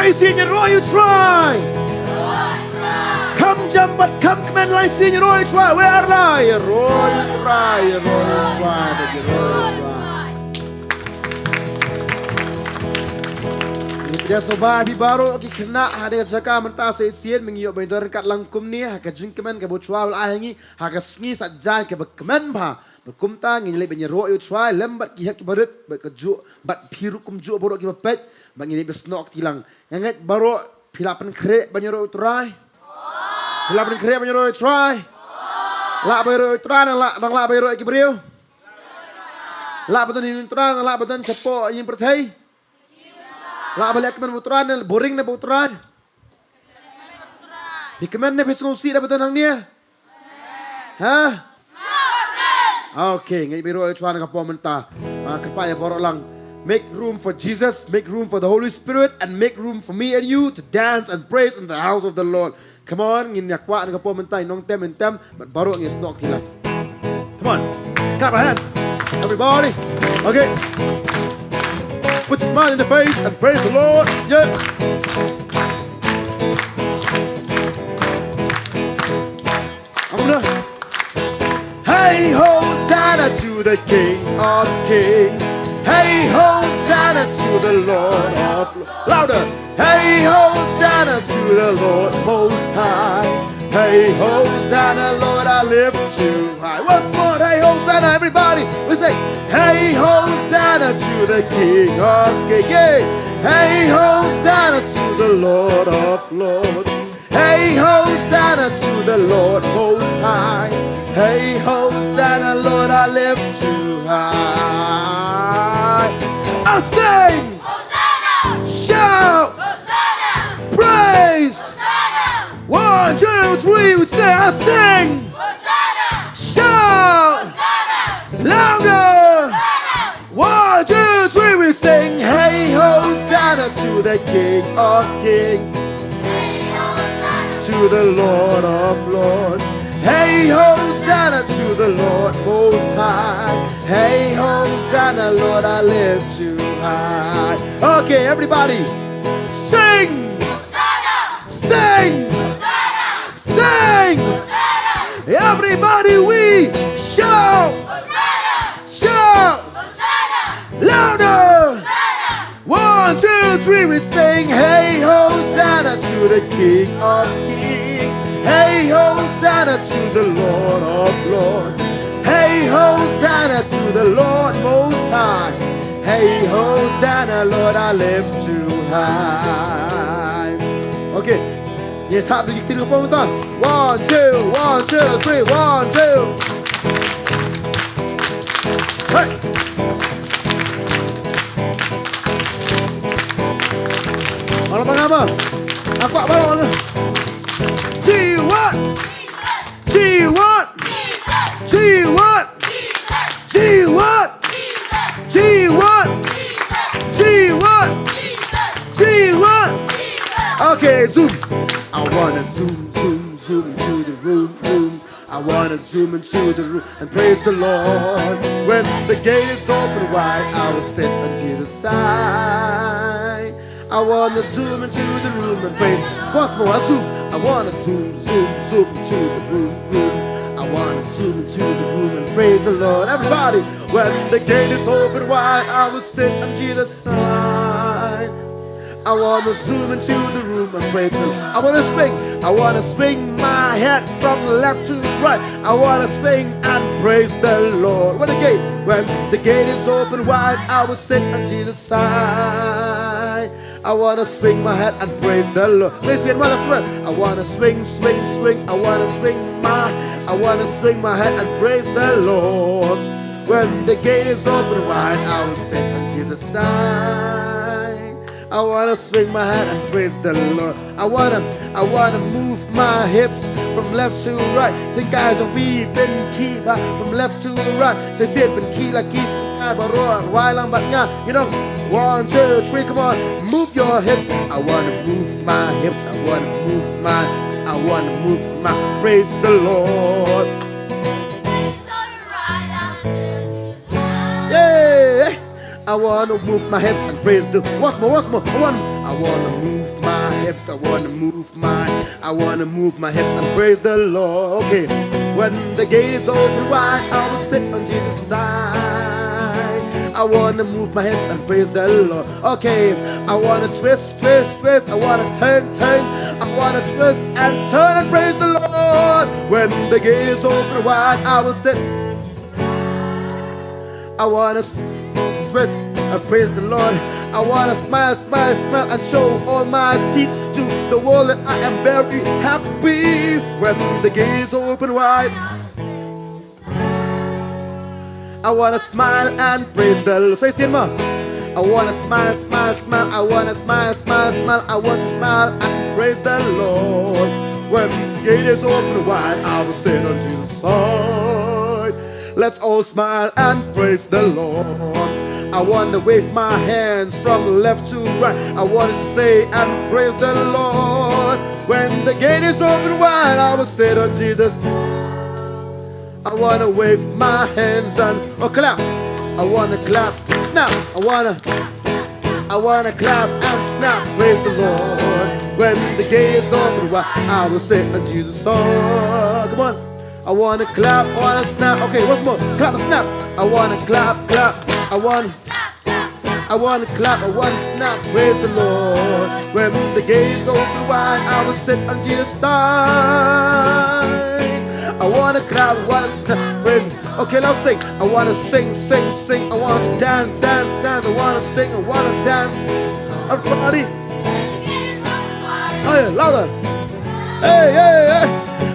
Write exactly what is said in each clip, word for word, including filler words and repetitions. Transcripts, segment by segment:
Lai sien ïaroh ïa U Trai. Kham jam bad kham kmen lai sien ïaroh ïa U Trai. Wei ar lai ïaroh ïa U Trai, ïaroh ïa U Trai, bad ïaroh ïa U Trai. Ngi pdiang sngewbha ïa phi baroh ki khynnah ha kane ka jaka mynta sa shisien, ma ngi ïoh ban ïadon ryngkat lang kumne ha ka jingkmen kaba U Trai u la ai ha ngi ha ka sngi Saitjaiñ kaba kmen bha. Bad kumta ngin leit ban ïaroh ïa U Trai lem bad ki hep kiba rit, bad kajuh bad phi ruh kumjuh baroh kiba peit, bad ngin leit ban snoh kti lang. Nga ngeit baroh phi la pynkhreh ban ïaroh ïa U Trai. Phi la pynkhreh ban ïaroh ïa U Trai. Lah ban ïaroh ïa U Trai, nang lah, nang lah ban ïaroh ïa ki briew. Lah ban don ïing U Trai, nang lah ban don shapoh ïing pyrthei. Lah ban leh kmen bad U Trai, nang boring ne bad U Trai. Phi kmen ne phi sngewsih da ba don hangne? Ha? Okay, ngi ïaroh ïa U Trai na ka por mynta. Ah, kyrpad ïa baroh lang. Make room for Jesus, make room for the Holy Spirit, and make room for me and you to dance and praise in the house of the Lord. Come on, ngin ïa kwah na ka por mynta, nongtem, ngin tem, bad baroh ngin snoh kti lang. Come on, clap your hands, everybody. Okay. Put your smile in the face and praise the Lord. Yeah. I'm gonna. Hey, Hosanna to the King of Kings. Hey, Hosanna to the Lord of Lords. Louder. Hey, Hosanna to the Lord Most High. Hey, Hosanna, Lord, I lift you high. Once more, hey, Hosanna, everybody. We say, hey, Hosanna to the King of Kings. Yeah. Hey, Hosanna to the Lord of Lords. Hey, Hosanna to the Lord Most High. Hey, Hosanna, Lord, I lift you high. I'll sing. Hosanna! Shout! Hosanna! Praise! Hosanna! One, two, three, we say, I sing! Hosanna! Shout! Hosanna! Louder! Hosanna! One, two, three, we sing, hey, Hosanna to the King of Kings, to the Lord of Lords. Hey, Hosanna to the Lord Most High. Hey, Hosanna, Lord, I lift you high. Okay, everybody, sing! Hosanna! Sing! Hosanna! Sing! Hosanna! Everybody, we shout! Hosanna! Shout! Hosanna! Louder! Hosanna! One, two, three, we sing, hey, Hosanna to the King of Kings. Hey, Hosanna to the Lord of Lords. Hey, Hosanna to the Lord Most High. Hey, Hosanna, Lord, I lift you high. Okay. Ngi tap bad ki ktien ka pom ta. One, two, one, two, three, one, two. Hey. Baroh pangama. Aku baroh. Jiwat. Jiwat. Jiwat. Jiwat. Jiwat. Jiwat. Jiwat. Okay, zoom. I wanna zoom, zoom, zoom into the room, room. I wanna zoom into the room and praise the Lord. When the gate is open wide, I will sit on Jesus' side. I wanna zoom into the room and praise. Once more, I zoom. I wanna zoom, zoom, zoom into the room, room. I wanna zoom into the room and praise the Lord. Everybody, when the gate is open wide, I will sit on Jesus' side. I wanna zoom into the room and praise the Lord. I wanna swing, I wanna swing my head from left to right. I wanna swing and praise the Lord. When the gate, when the gate is open wide, I will sit on Jesus' side. I wanna swing my head and praise the Lord. Say it one last time. I wanna swing, swing, swing. I wanna swing my, I wanna swing my head and praise the Lord. When the gate is open wide, I will sit on Jesus' side. I wanna swing my head and praise the Lord. I wanna, I wanna move my hips from left to right. Sing guys, and we been keep up from left to right. Say, say, been keep like keys. Why lang, but yeah, you know, one, two, three, come on, move your hips. I wanna move my hips. I wanna move my, I wanna move my. Praise the Lord. Yeah. I wanna move my hips and praise the. Once more, once more. I wanna, I wanna move my hips, I wanna move my, I wanna move my hips and praise the Lord. Okay, when the gate is open wide, I will sit on Jesus' side. I wanna move my hips and praise the Lord. Okay, I wanna twist, twist, twist. I wanna turn, turn. I wanna twist and turn and praise the Lord. When the gate is open wide, I will sit. I wanna s- twist and praise the Lord. I wanna smile, smile, smile, and show all my teeth to the world that I am very happy. When the gate is open wide, I wanna smile and praise the Lord. Say, Sinma. I wanna smile, smile, smile. I wanna smile, smile, smile. I want to smile and praise the Lord. When the gate is open wide, I will sit on Jesus' side. Let's all smile and praise the Lord. I wanna wave my hands from left to right. I wanna say and praise the Lord. When the gate is open wide, I will sit on Jesus. I wanna wave my hands and, oh, clap. I wanna clap, snap. I wanna, I wanna clap and snap. Praise the Lord. When the gate is open wide, I will sit on Jesus' side. Come on. I wanna clap, I wanna snap. Okay, once more. Clap and snap. I wanna clap, clap. I wanna, I wanna clap, I wanna snap. Praise the Lord. When the gate is open wide, I will sit on Jesus' side. I wanna clap, I wanna snap. Praise. Okay, let's sing. I wanna sing, sing, sing. I wanna dance, dance, dance. I wanna sing, I wanna dance. Everybody. Hey, louder. Hey, hey, hey.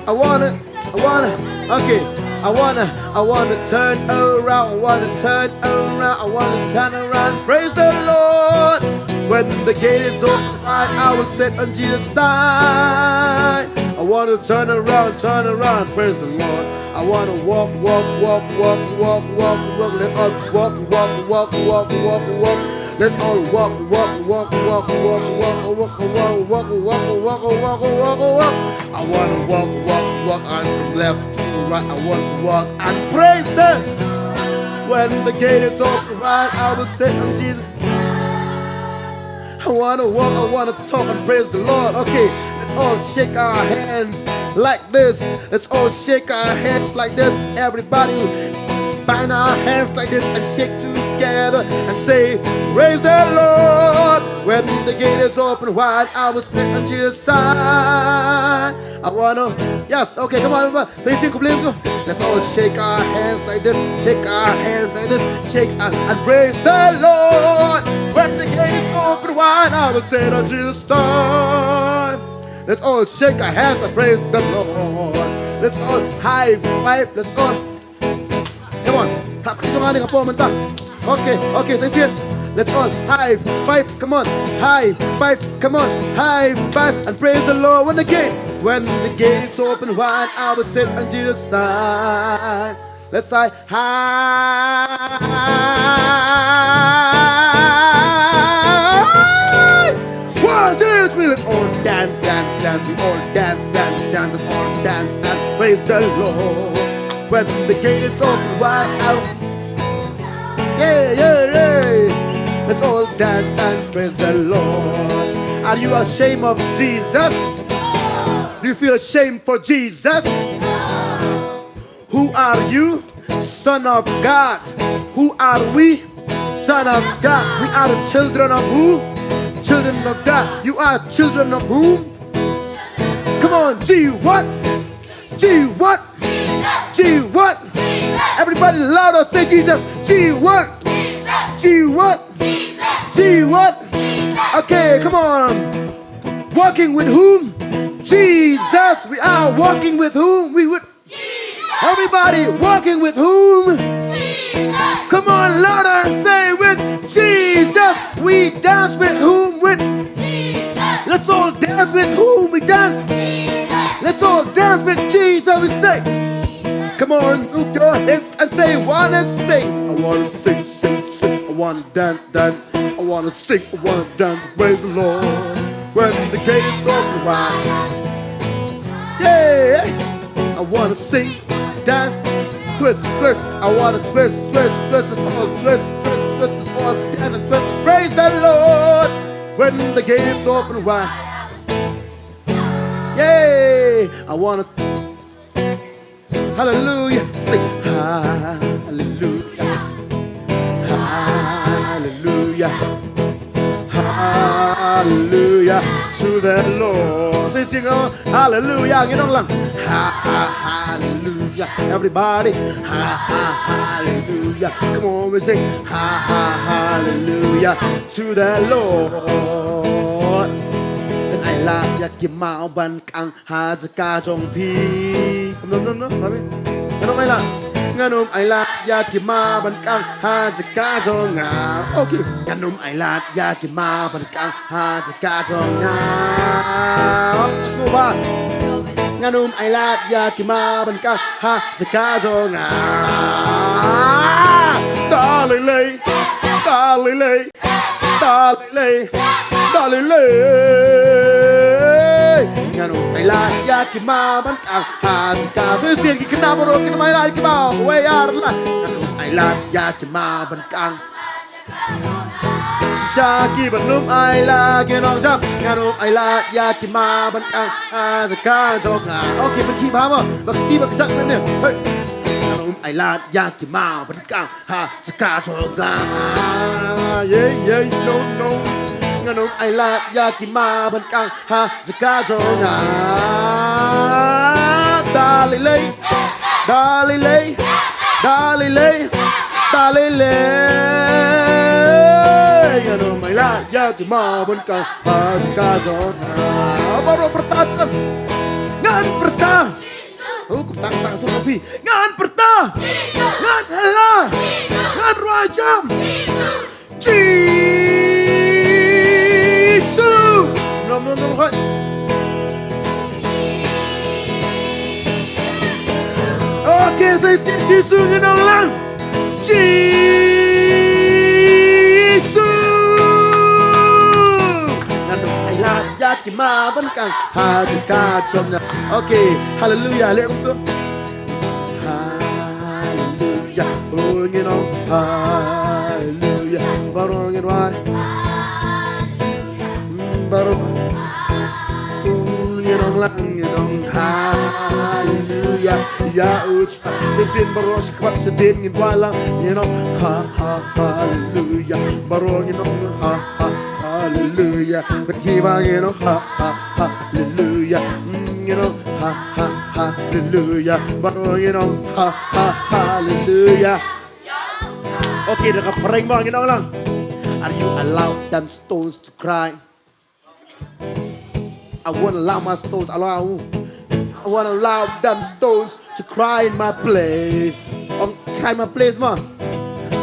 I wanna, I wanna, okay. I wanna, I wanna turn around. I wanna turn around. I wanna turn around. Praise the Lord. When the gate is open wide, I will sit on Jesus' side. I wanna turn around, turn around. Praise the Lord. I wanna walk, walk, walk, walk, walk, walk, walk. Let's all walk, walk, walk, walk, walk, walk. Let's all walk, walk, walk, walk, walk, walk, walk, walk, walk, walk, walk, walk, walk, walk. I wanna walk, walk, walk, and from left to right, I want to walk and praise them. When the gate is open wide, I will sit on Jesus. I wanna walk, I wanna talk and praise the Lord. Okay, let's all shake our hands like this. Let's all shake our hands like this. Everybody, bind our hands like this and shake together and say, "Praise the Lord." When the gate is open wide, I will stand on Jesus' side. I wanna, yes, okay, come on, come on. So you think, let's all shake our hands like this, shake our hands like this, shake and, and praise the Lord. When the gate is open wide, I will stand on Jesus' side. Let's all shake our hands and praise the Lord. Let's all high five. Let's all, come on. Tap khri jong nga ne ka por mynta. Okay, okay, sa shisien. Let's all high five. Come on. High five. Come on. High five and praise the Lord. When the gate, when the gate is open wide, I will sit on Jesus' side. Let's say, "High!" One, two, three, let's all dance, dance, dance. We all dance, dance, dance, and all dance and praise the Lord. When the gate is open wide, out. Yeah, yeah, yeah. Let's all dance and praise the Lord. Are you ashamed of Jesus? Do you feel ashamed for Jesus? Who are you? Son of God. Who are we? Son of God. We are the children of who? Children of God. You are children of whom? Come on, G what? G what? G what? Everybody louder, say Jesus. G what? G what? G what? Okay, come on. Walking with whom? Jesus. We are walking with whom? We with Jesus. Everybody walking with whom? Jesus. Come on, louder and say, "With Jesus." We dance with whom? With Jesus. Let's all dance with whom? We dance. Jesus. Let's all dance with Jesus. We say, come on, move your hips and say, "Wanna sing." I wanna sing, sing, sing. I wanna dance, dance. I wanna sing, I wanna dance, praise the Lord. When the gate is open wide. Yeah. I wanna sing, dance, twist, twist. I wanna twist, twist, twist. Let's all twist, twist, twist. Let's all dance and twist. Praise the Lord. When the gates open wide. Yay! I wanna. Hallelujah. Sing hallelujah. Hallelujah. Hallelujah to the Lord. Sing, sing, oh, hallelujah. Ngin ong lang. Ha, ha, hallelujah. Everybody. Ha, ha, hallelujah. Come on, we sing. Ha, ha, hallelujah to the Lord. Ngan ai lad ïa ki maw ban kang ha jaka jong phi. Kum kum kum kum. Ngan ym ai lad. Ngan ym ai lad ïa ki maw ban kang ha jaka jong nga. Okay. Ngan ym ai lad ïa ki maw ban kang ha jaka jong nga. Sngewbha. Ngan ym ai lad ïa ki maw ban kang ha jaka jong nga. Da lei lei. Da lei lei. Da lei lei. Da lei lei. Ngan ym ai lad ïa ki maw ban kang ha jaka. Sngewsih ki khynnah baroh, ngan ym ai lad ïa ki maw. Wei ar la. Ngan ym ai lad ïa ki maw ban kang. Shisha ki ban ym ai lad, ki nongjam. Ngan ym ai lad ïa ki maw ban kang ha jaka jong nga. Okay, ban ki ba mo. Ban ki ba kjat ne. Hey. Ngan ym ai lad ïa ki maw ban kang ha jaka jong nga. Yeah, yeah, no, no. Ngan ym ai lad ïa ki maw ban kang ha jaka jong nga. Da lei lei. Da lei lei. Da lei lei. Da lei lei. Ngan ym ai lad ïa ki maw ban kang ha jaka jong nga. Baroh pyrta kan. Ngan pyrta. Oh, kum tang tang suk phi. Ngan pyrta. Ngan hela. Ngan rwai jam. Jisu. Nom nom nom hoi. Okay, sa ïa Jisu ngin ong lang. Jisu. Ngan ym ai lad ïa ki maw ban kang ha jaka jong nga. Okay, hallelujah. Leh kumto. Hallelujah. Oh, ngin ong hallelujah. Baroh ngin rwai. Baroh. Oh, ngin ong lang, ngin ong hallelujah. Ïa u Shisien baroh sha khmat sha dien ngin rwai lang, ngin ong ha ha hallelujah. Baroh ngin ong ha ha hallelujah. Bad ki ba ngin ong ha ha hallelujah. Mm, ngin ong ha ha hallelujah. Baroh ngin ong ha ha hallelujah. Okay, da ka phareng ba ngin ong lang. Are you allowed them stones to cry? I wanna allow my stones, allow. I wanna allow them stones to cry in my place. Um, cry in my place, ma.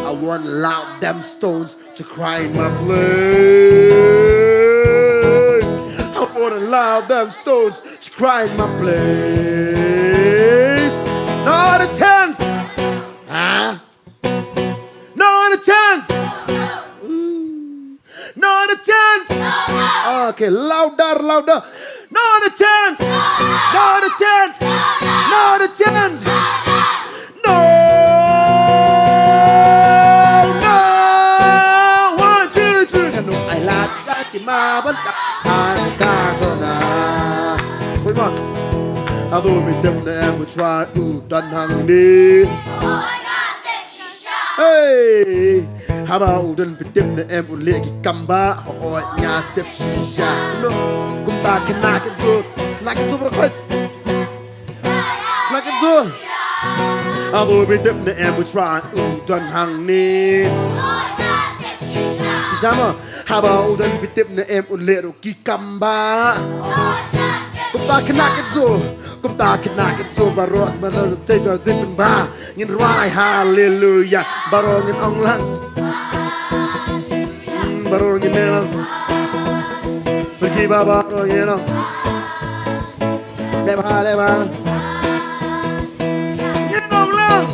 I wanna allow them stones to cry in my place. I wanna allow them stones to cry in my place. Not a chance. Huh? Not a chance. Ooh. Not a chance. Okay, louder, louder. Not a chance. Not a chance. Not a chance. No. No. One, two, three. Ngan ym ai lad ïa ki maw ban kang ha jaka jong nga. Oi ma. Hato phi tip ne em u trai u don hangne? Hey, haba u don phi tip ne em un leh ki kam ba, hooid nga tip shisha. No, kumta khynnah Kynso, khynnah Kynso baroh khoit. Khynnah Kynso. Hato phi tip ne em u trai u don hangne? Shisha mo, haba u don phi tip ne em un leh ruh ki kam ba. Kumta khynnah Kynso, kumta khynnah Kynso baroh, baroh te to te ba. Ngin rwai haleluya, baroh ngin ong lang. Hmm, baroh ngin ong lang. Pergi ba baroh ngin ong. Leh ba, leh ba. Ngin ong lang.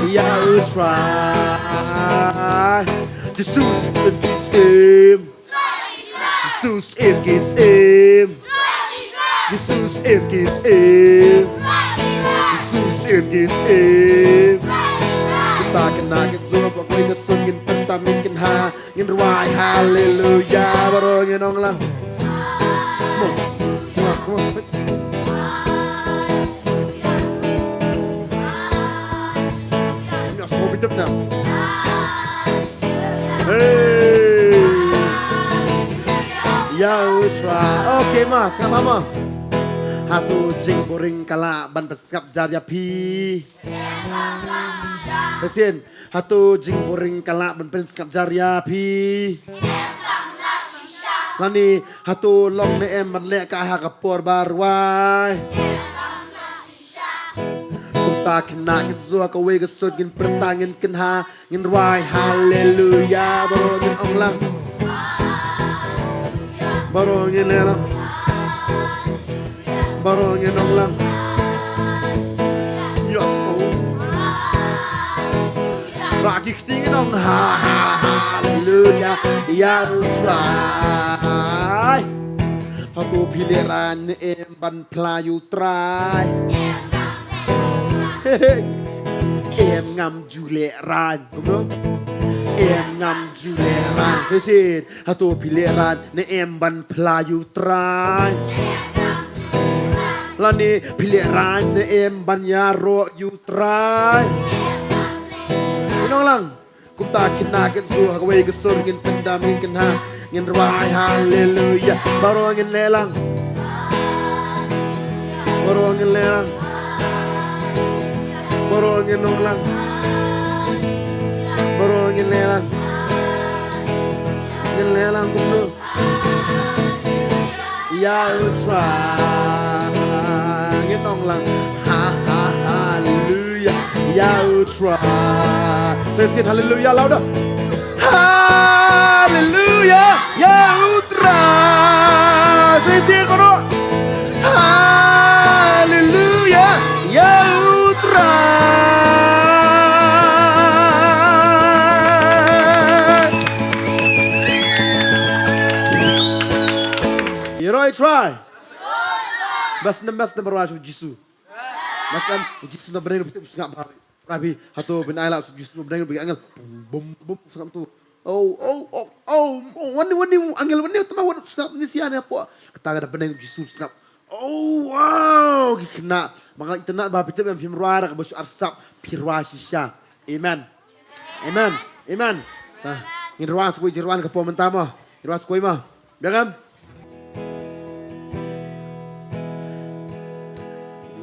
Ïa u trai. Jesus in his name. Jesus in his name. Jesus in his name. Jesus in his name. Kita kena ke zua ba koi ka sun ngin Tang ngin kynha, ngin rwai haleluya, baroh ngin ong lang. Mo, mo, mo. Ngin ong mo bitu na. Hey. Ya Utra. Okay, mas, ngam ma. Hato jingbuhrieh ka lah ban pynsngap jar ïa phi? Shisien, hato jingbuhrieh ka lah ban pynsngap jar ïa phi? Lane, hato long ne em ban leh ka ha ka por ba rwai? Kumta khynnah ngin shu ha kawei ka sur ngin pyrta ngin kynha ngin rwai haleluya baroh ngin ong lang. Baroh ngin leh lang. Baroh ngin ong lang. Yes, oh. Rah ki kti ngin ong ha, ha, haleluya. Ya Trai. Hato phi lehraiñ ne em ban phla ïa U Trai? Hey, hey. Em ngam ju lehraiñ. Kumno? Em ngam ju lehraiñ. Shisien. Hato phi lehraiñ ne em ban phla ïa U Trai? Lane phi lehraiñ ne em ban ïaroh ïa U Trai? Ngin ong lang. Kumta khynnah ngin shu ha kawei ka sur ngin pyndam ngin kynha ngin rwai haleluya. Baroh ngin leh lang. Baroh ngin leh lang. Baroh ngin ong lang. Baroh ngin leh lang. Ngin leh lang kumno? Ya U Trai. Ngin ong lang. Ha, ha, haleluya. Ya U Trai. Shisien haleluya louder. Haleluya. Ya U Trai. Shisien baroh. Haleluya. Ya U Trai. Ïaroh Trai. Bas nem bas nem rwai sha U Jisu. Bas nem U Jisu na bneng ruh phi sngap bha. Rabi hato phin ai lah sha U Jisu na bneng ruh phi angel. Bum bum sngap tu. Oh, oh, oh, oh, oh, wan ni, wan ni, angel wan ni, tama wan sngap ni sia ni apo. Kata ka da bneng U Jisu sngap. Oh, wow, ki khynnah. Manga internet ba phi tip em phim rwai ra kaba shu arsap, phi rwai shisha. Amen. Amen. Amen. Ta, ngin rwai sa kawei jingrwai ka por mynta mo. Ngin rwai sa kawei mo. Biang em?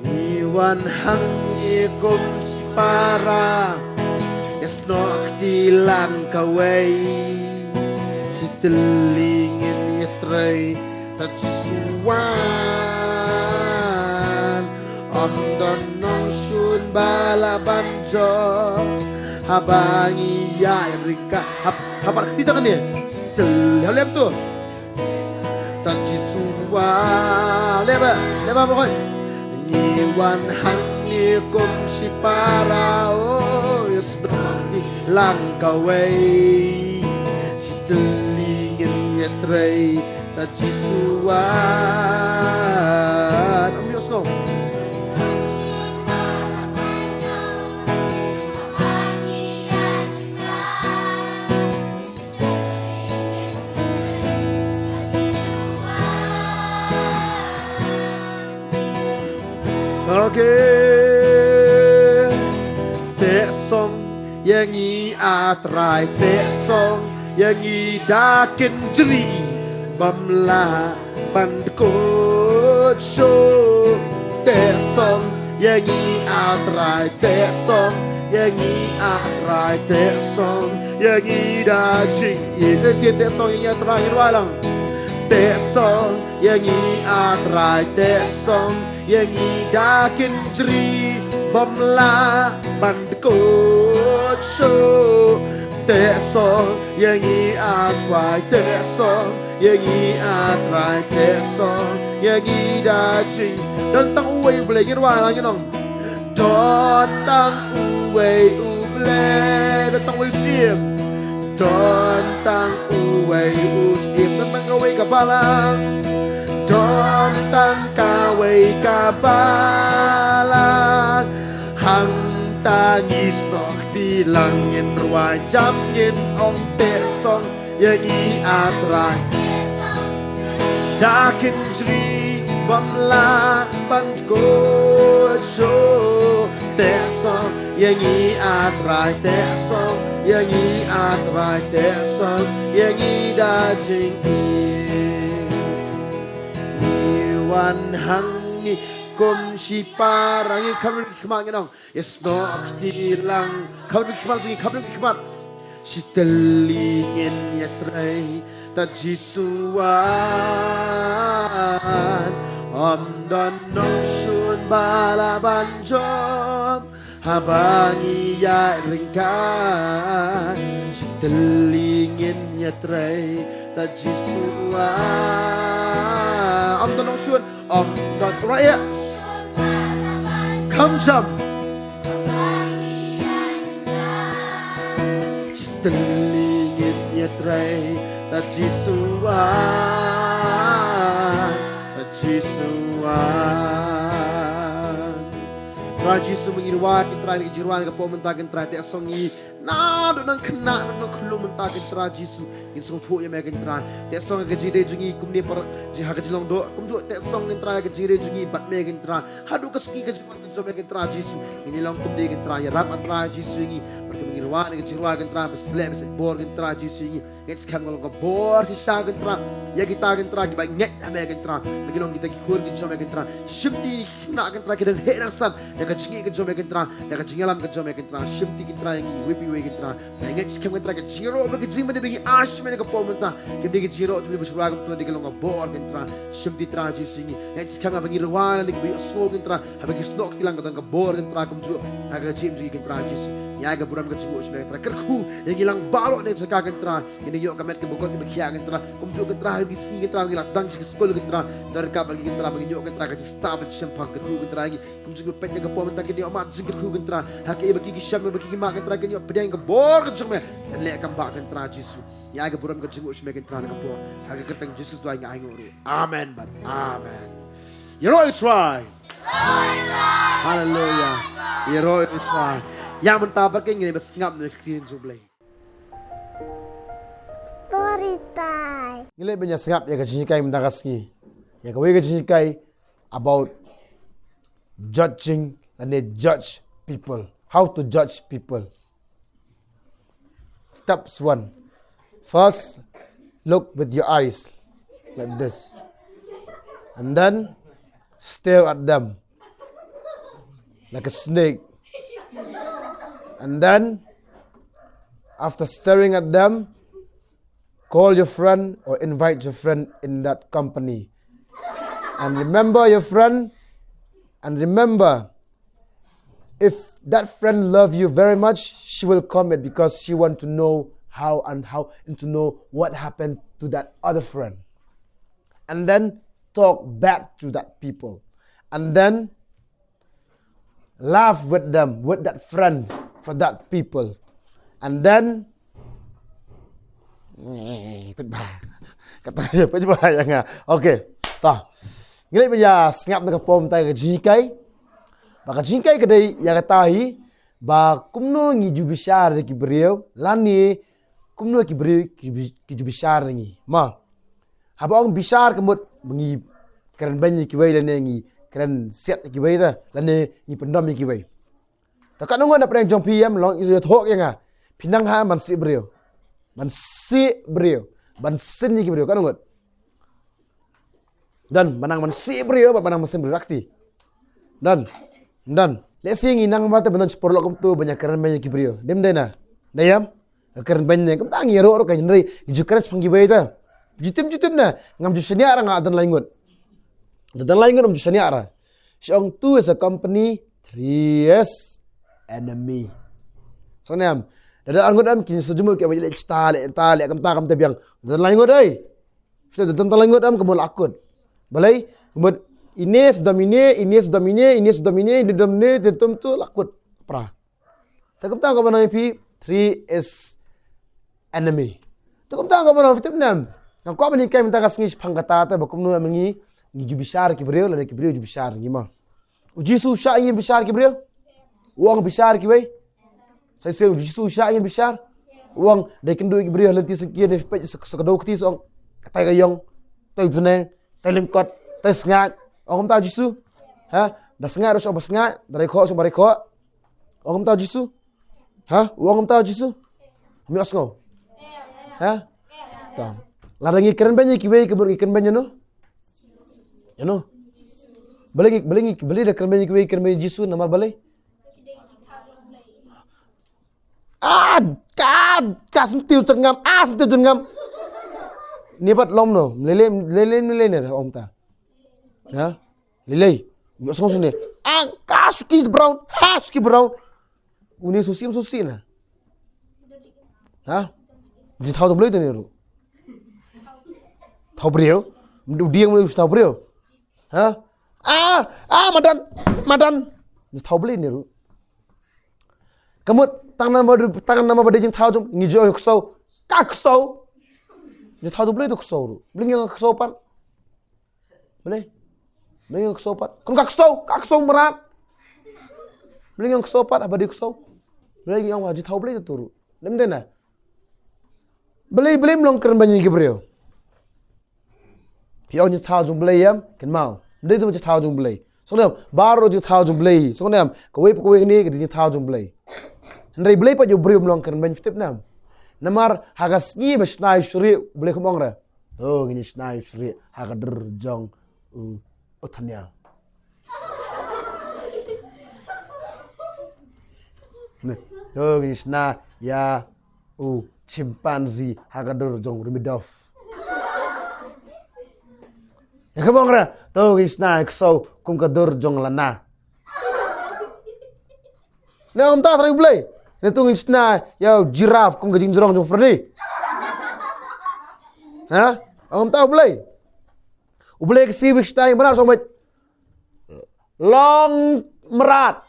Ngi wan hangne kum shipara, ïasnoh kti lang kawei. Shi tylli ngin ïatrei, ta Jisu wan. Ym don nongshun ba lah ban jop, haba ngi ïaid ryngkat. Hap, hap kti ta kane. Shi tylli, hap lem tu. Ta Jisu wan, leh ba, leh ba, boy. Ngi wan hangne kum shipara, oh, ïasnoh kti lang kawei. Shi tylli ngin ïatrei, ta Jisu wan. Ym ïohsngew. Okay. Teh song ïa ngi A Trai, teh song ïa ngi da kynjri bym lah ban kut shuh. Teh song ïa ngi A Trai, teh song ïa ngi A Trai, teh song ïa ngi da jingïeit. Teh song ïa ngi A Trai, ïa ngi rwai lang. Teh song ïa ngi A Trai, teh song ïa ngi da kynjri bym lah ban kut shuh. Teh song ïa ngi A Trai, teh song ïa ngi A Trai, teh song ïa ngi da jing. Don tang uwei U Blei, ngin rwai lang, ngin ong. Don tang uwei U Blei, don tang uwei U Syiem. Don tang uwei U Syiem, don tang kawei ka balang. Don tang kawei ka balang. Hangta ngi snoh kti Ki lang ngin rwai jam ngin ong teh song ïa ngi A Trai. Da kin jri bam la ban ko cho teh song ïa ngi A Trai teh song ïa ngi A Trai teh song ïa ngi da jing i. Ngi wan hang ngi kum shi para ngi kam ri khma ngi nong. Is nok ti lang kham ri khmat jing kham ri khmat. Shi teli ngin ïa Trai ta Jisu wan. Om don nong shun bala ban jom. Haba ngi ïa ringkat. Shi teli ngin ïa Trai ta Jisu wan. Om don nong shun. Om don raya. Kham jam. Shi teli ngin ïa Trai ta Jisu wan. Ta Jisu wan. Trai Jisu ma ngi rwai ki Trai ngi jingwan ka pom mynta kin Trai teh song ngi. Naduh nang khynnah naduh nang khyllung mynta kin Trai Jisu. Ngin sngewthuh ïa me kin Trai. Teh song ka jingdei jong ngi kumne para jing ha ka jinglong doh. Kumjuh teh song kin Trai ka jingdei jong ngi bad me kin Trai. Haduh ka sngi ka jingwan ka jong me kin Trai Jisu. Ngin ïa long kumne kin Trai ïarap A Trai Jisu ïa ngi. Bad ka ngi rwai ka jingrwai kin Trai ba sleh ba sleh bor kin Trai Jisu ïa ngi. Ngeit skhem ka long ka bor shisha kin Trai. Ïa kita kin Trai kiba ngeit ha me kin Trai. Ba ngi long kita ki khun kin jong me kin Trai. Shimti khynnah kin Trai ki dang heh dang san. Ïa ka jingngeit kin jong me kin Trai. Ïa ka jingïalam kin jong me kin Trai. Shimti kin Trai ïa ngi iwei pa iwei kin Trai. Ba ngeit skhem kin Trai ka jingrwai ba ka jingmane ba ngi ash me ka pom mynta. Kim dei ka jingrwai jong me ba shu rwai kumto dei ka long ka bor kin Trai. Shimti Trai Jisu ïa ngi. Ngeit skhem ba ngi rwai na ki ba ïohsngew kin Trai. Haba ki snoh ki lang ka don ka bor kin Trai kumjuh. Ha ka jingim jong ngi kin Trai Jisu. Ïa ka burom ka jingnguh jong me kin Trai. Kyrkhu ïa ngi lang baroh ne jaka kin Trai. Ngin ïoh ka met ka bukut ka bakhiah kin Trai. Kumjuh kin Trai ha ki sngi kin Trai ngi la sdang sha ki skul kin Trai. Don ka ba ngi kin Trai ba ngi ïoh kin Trai ka jingstad ba shemphang kyrkhu kin Trai ngi. Kumjuh ba peit ïa ka por mynta kin ïoh mad jingkyrkhu kin Trai. Ha ki ba ki ki shem ba ki ki mad kin Trai kin ïoh pdiang ka bor ka jong me. Kan leh kam ba kin Trai Jisu. Ïa ka burom ka jingnguh jong me kin Trai na ka por. Ha ka kyrteng Jisu Khrist ngi ai nguh ruh. Amen bad amen. Ïaroh ïa Trai. Haleluya. Ïaroh ïa Trai. Ïa mynta bad ka ngi ba sngap na ka ktien jong U Blei. Story time. Ngi leh ban ïa sngap ïa ka jinghikai mynta ka sngi. Ïa kawei ka jinghikai about judging and then judge people. How to judge people. Steps one. First, look with your eyes like this. And then stare at them like a snake. And then, after staring at them, call your friend or invite your friend in that company. And remember your friend, and remember, if that friend love you very much, she will comment because she want to know how and how and to know what happened to that other friend. And then talk bad to that people. And then laugh with them, with that friend, for that people. And then eh, pynbha. Kata ïa pynbha ïa nga. Okay. Ta. Ngi leh ban ïa sngap na ka por mynta ka jinghikai. Ba ka jinghikai ka dei ïa kata hi ba kumno ngi ju bishar da ki briew lane kumno ki briew ki ju bi-, ki ju bishar da ngi. Ma. Haba ong bishar ka mut ba ngi kren beiñ ïa kiwei lane ngi kren siat ïa kiwei ta lane ngi pyndom ïa kiwei. Ta katno ngut na pdeng jong phi ïa long ïathuh ïa nga. Phi nang ha ban sih briew. Ban sih briew. Ban sin ïa ki briew katno ngut. Don ba nang ban sih briew ba nang ban sin briew rakti. Don. Don. Lehse ngi nang ba te ban don shi paralok kumto ban ïa kren beiñ ïa ki briew. Dem dei na. Dei ïam. Kren beiñ ne kumta ngi ïaroh ruh ka jingri. Ngi ju kren shaphang kiwei ta. Ju tim ju tim na. Ngam ju shaniah ra nga don lai ngut. Don lai ngut ngam ju shaniah ra. Shi ong two is a company, three is enemy. Song ne em. Da don ar ngut em kin shu jumut ki ba leh sta leh ta leh kumta kumta biang. Da don lai ngut ei. Shu da don lai ngut em ka mut la kut. Balei ka mut ine sdom ine, ine sdom ine, ine sdom ine, ine dom ine, ine dom tu la kut. Pra. Ta kumta ka ba nang phi, three is enemy. Ta kumta ka ba nang phi tip nem. Nga kwah ban hikai mynta ka sngi shaphang kata ta ba kumno em ngi, ngi ju bishar ki briew lane ki briew ju bishar ngi ma. U Jisu u shah ïa ngi bishar ki briew? U ong bishar kiwei? Sa shisien u Jisu u shah ïa ngin bishar. U ong, da kynduh ïa ki briew ha lynti syngkien, ne peit sa, sa kdew kti sa ong, katai ka ïong, katai u bneng, katai lyngkot, katai sngaid. Ong kumta u Jisu. Ha? Da sngaid ruh sa ong ba sngaid, da reikhoh sa ong ba reikhoh. Ong kumta u Jisu. Ha? U ong kumta u Jisu. Hynrei ïohsngew. Ha? Ta. Lada ngi kren beiñ ïa kiwei, ka mut ngi kren beiñ ïano? Ïano? Balei ngi, balei ngi, balei da kren beiñ ïa kiwei, kren beiñ ïa u Jisu, namar balei? Ah, ka, ka syntiew jyrngam, ah, syntiew jyrngam. Ni pat lom no, lei lei, lei lei, lei lei ne, ong ta. Ha? Lei lei. Ïohsngew shisien. Ah, ka suki brown, ha, suki brown. Une susi em susi na. Ha? Jingthaw jong U Blei te ne ruh. Thaw briew. Mdu dieng mdu thaw briew. Ha? Ah, ah, madan, madan. Jingthaw U Blei ne ruh. Ka mut, tang namar, tang namar ba dei jingthaw jong, ngi ju ïoh ksew, ka ksew. Jingthaw jong U Blei te ksew ruh. Balei ngi ïoh ksew pat? Balei? Balei ngi ïoh ksew pat? Kong ka ksew, ka ksew mrad. Balei ngi ïoh ksew pat, haba dei ksew? Balei ngi ïoh jingthaw U Blei te ruh? Lem dei na. Balei, balei ym long kren beiñ ïa ki briew? Phi ong jingthaw jong U Blei ïam, kynmaw. Ym dei te jingthaw jong U Blei. Sngewthuh em, baroh jingthaw jong U Blei. Sngewthuh em, kawei pa kawei kane ka dei jingthaw jong U Blei. Hynrei balei pat ïa u briew ym long kren beiñ, phi tip ne em? Namar ha ka sngi ba shna ïa u shrieh, U Blei kum ong re. To ngin shna ïa u shrieh ha ka dur jong u, u Thaniel. Ne, to ngin shna ïa u chimpanzee ha ka dur jong u Ribidoff. Ïa ka bong ra, to ngin shna ïa u ksew kum ka dur jong u Lana. Ne ong kumta trai U Blei. Ne to ngin shna ïa u giraffe kum ka jingjrong jong u Freddy. Ha? Ong kumta U Blei. U Blei ka sngi ba shna ïa u mrad sa ong beit. Long mrad.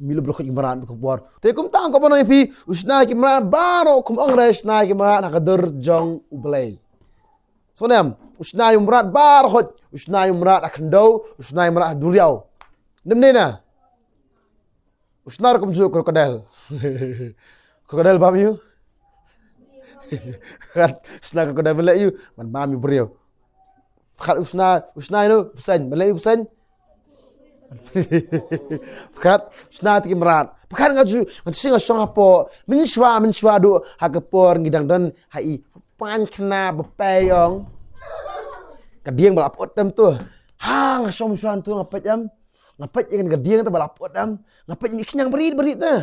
Milo briew khot ki mrad ka por. Te kumta ko ba ong ïa phi, u shna ïa ki mrad baroh kum ong re, shna ïa ki mrad ha ka dur jong U Blei. Sngewthuh em, u shna ïa u mrad baroh khot, u shna ïa u mrad ha khyndew, u shna ïa u mrad ha duriaw. Ym dei na. U shna ruh kumjuh crocodile. Crocodile bam ïa u. Kat u shna crocodile ban leh ïa u, ban bam ïa u briew. Pyrkhat u shna, u shna ïa u bseiñ, ban leh ïa u bseiñ. Pyrkhat u shna ïa ki mrad. Pyrkhat nga ju, nga ju sngew nga shong hapoh. Mynshuwa, mynshuwa duh ha ka por ngi dang don ha i pain khynnah ba pei ong. Ka dieng ba la pyut tam to. Ha, nga shong mynshuwa to nga peit em. Nga peit ïa ka dieng te ba la pyut em. Nga peit mih khñiang barit barit te.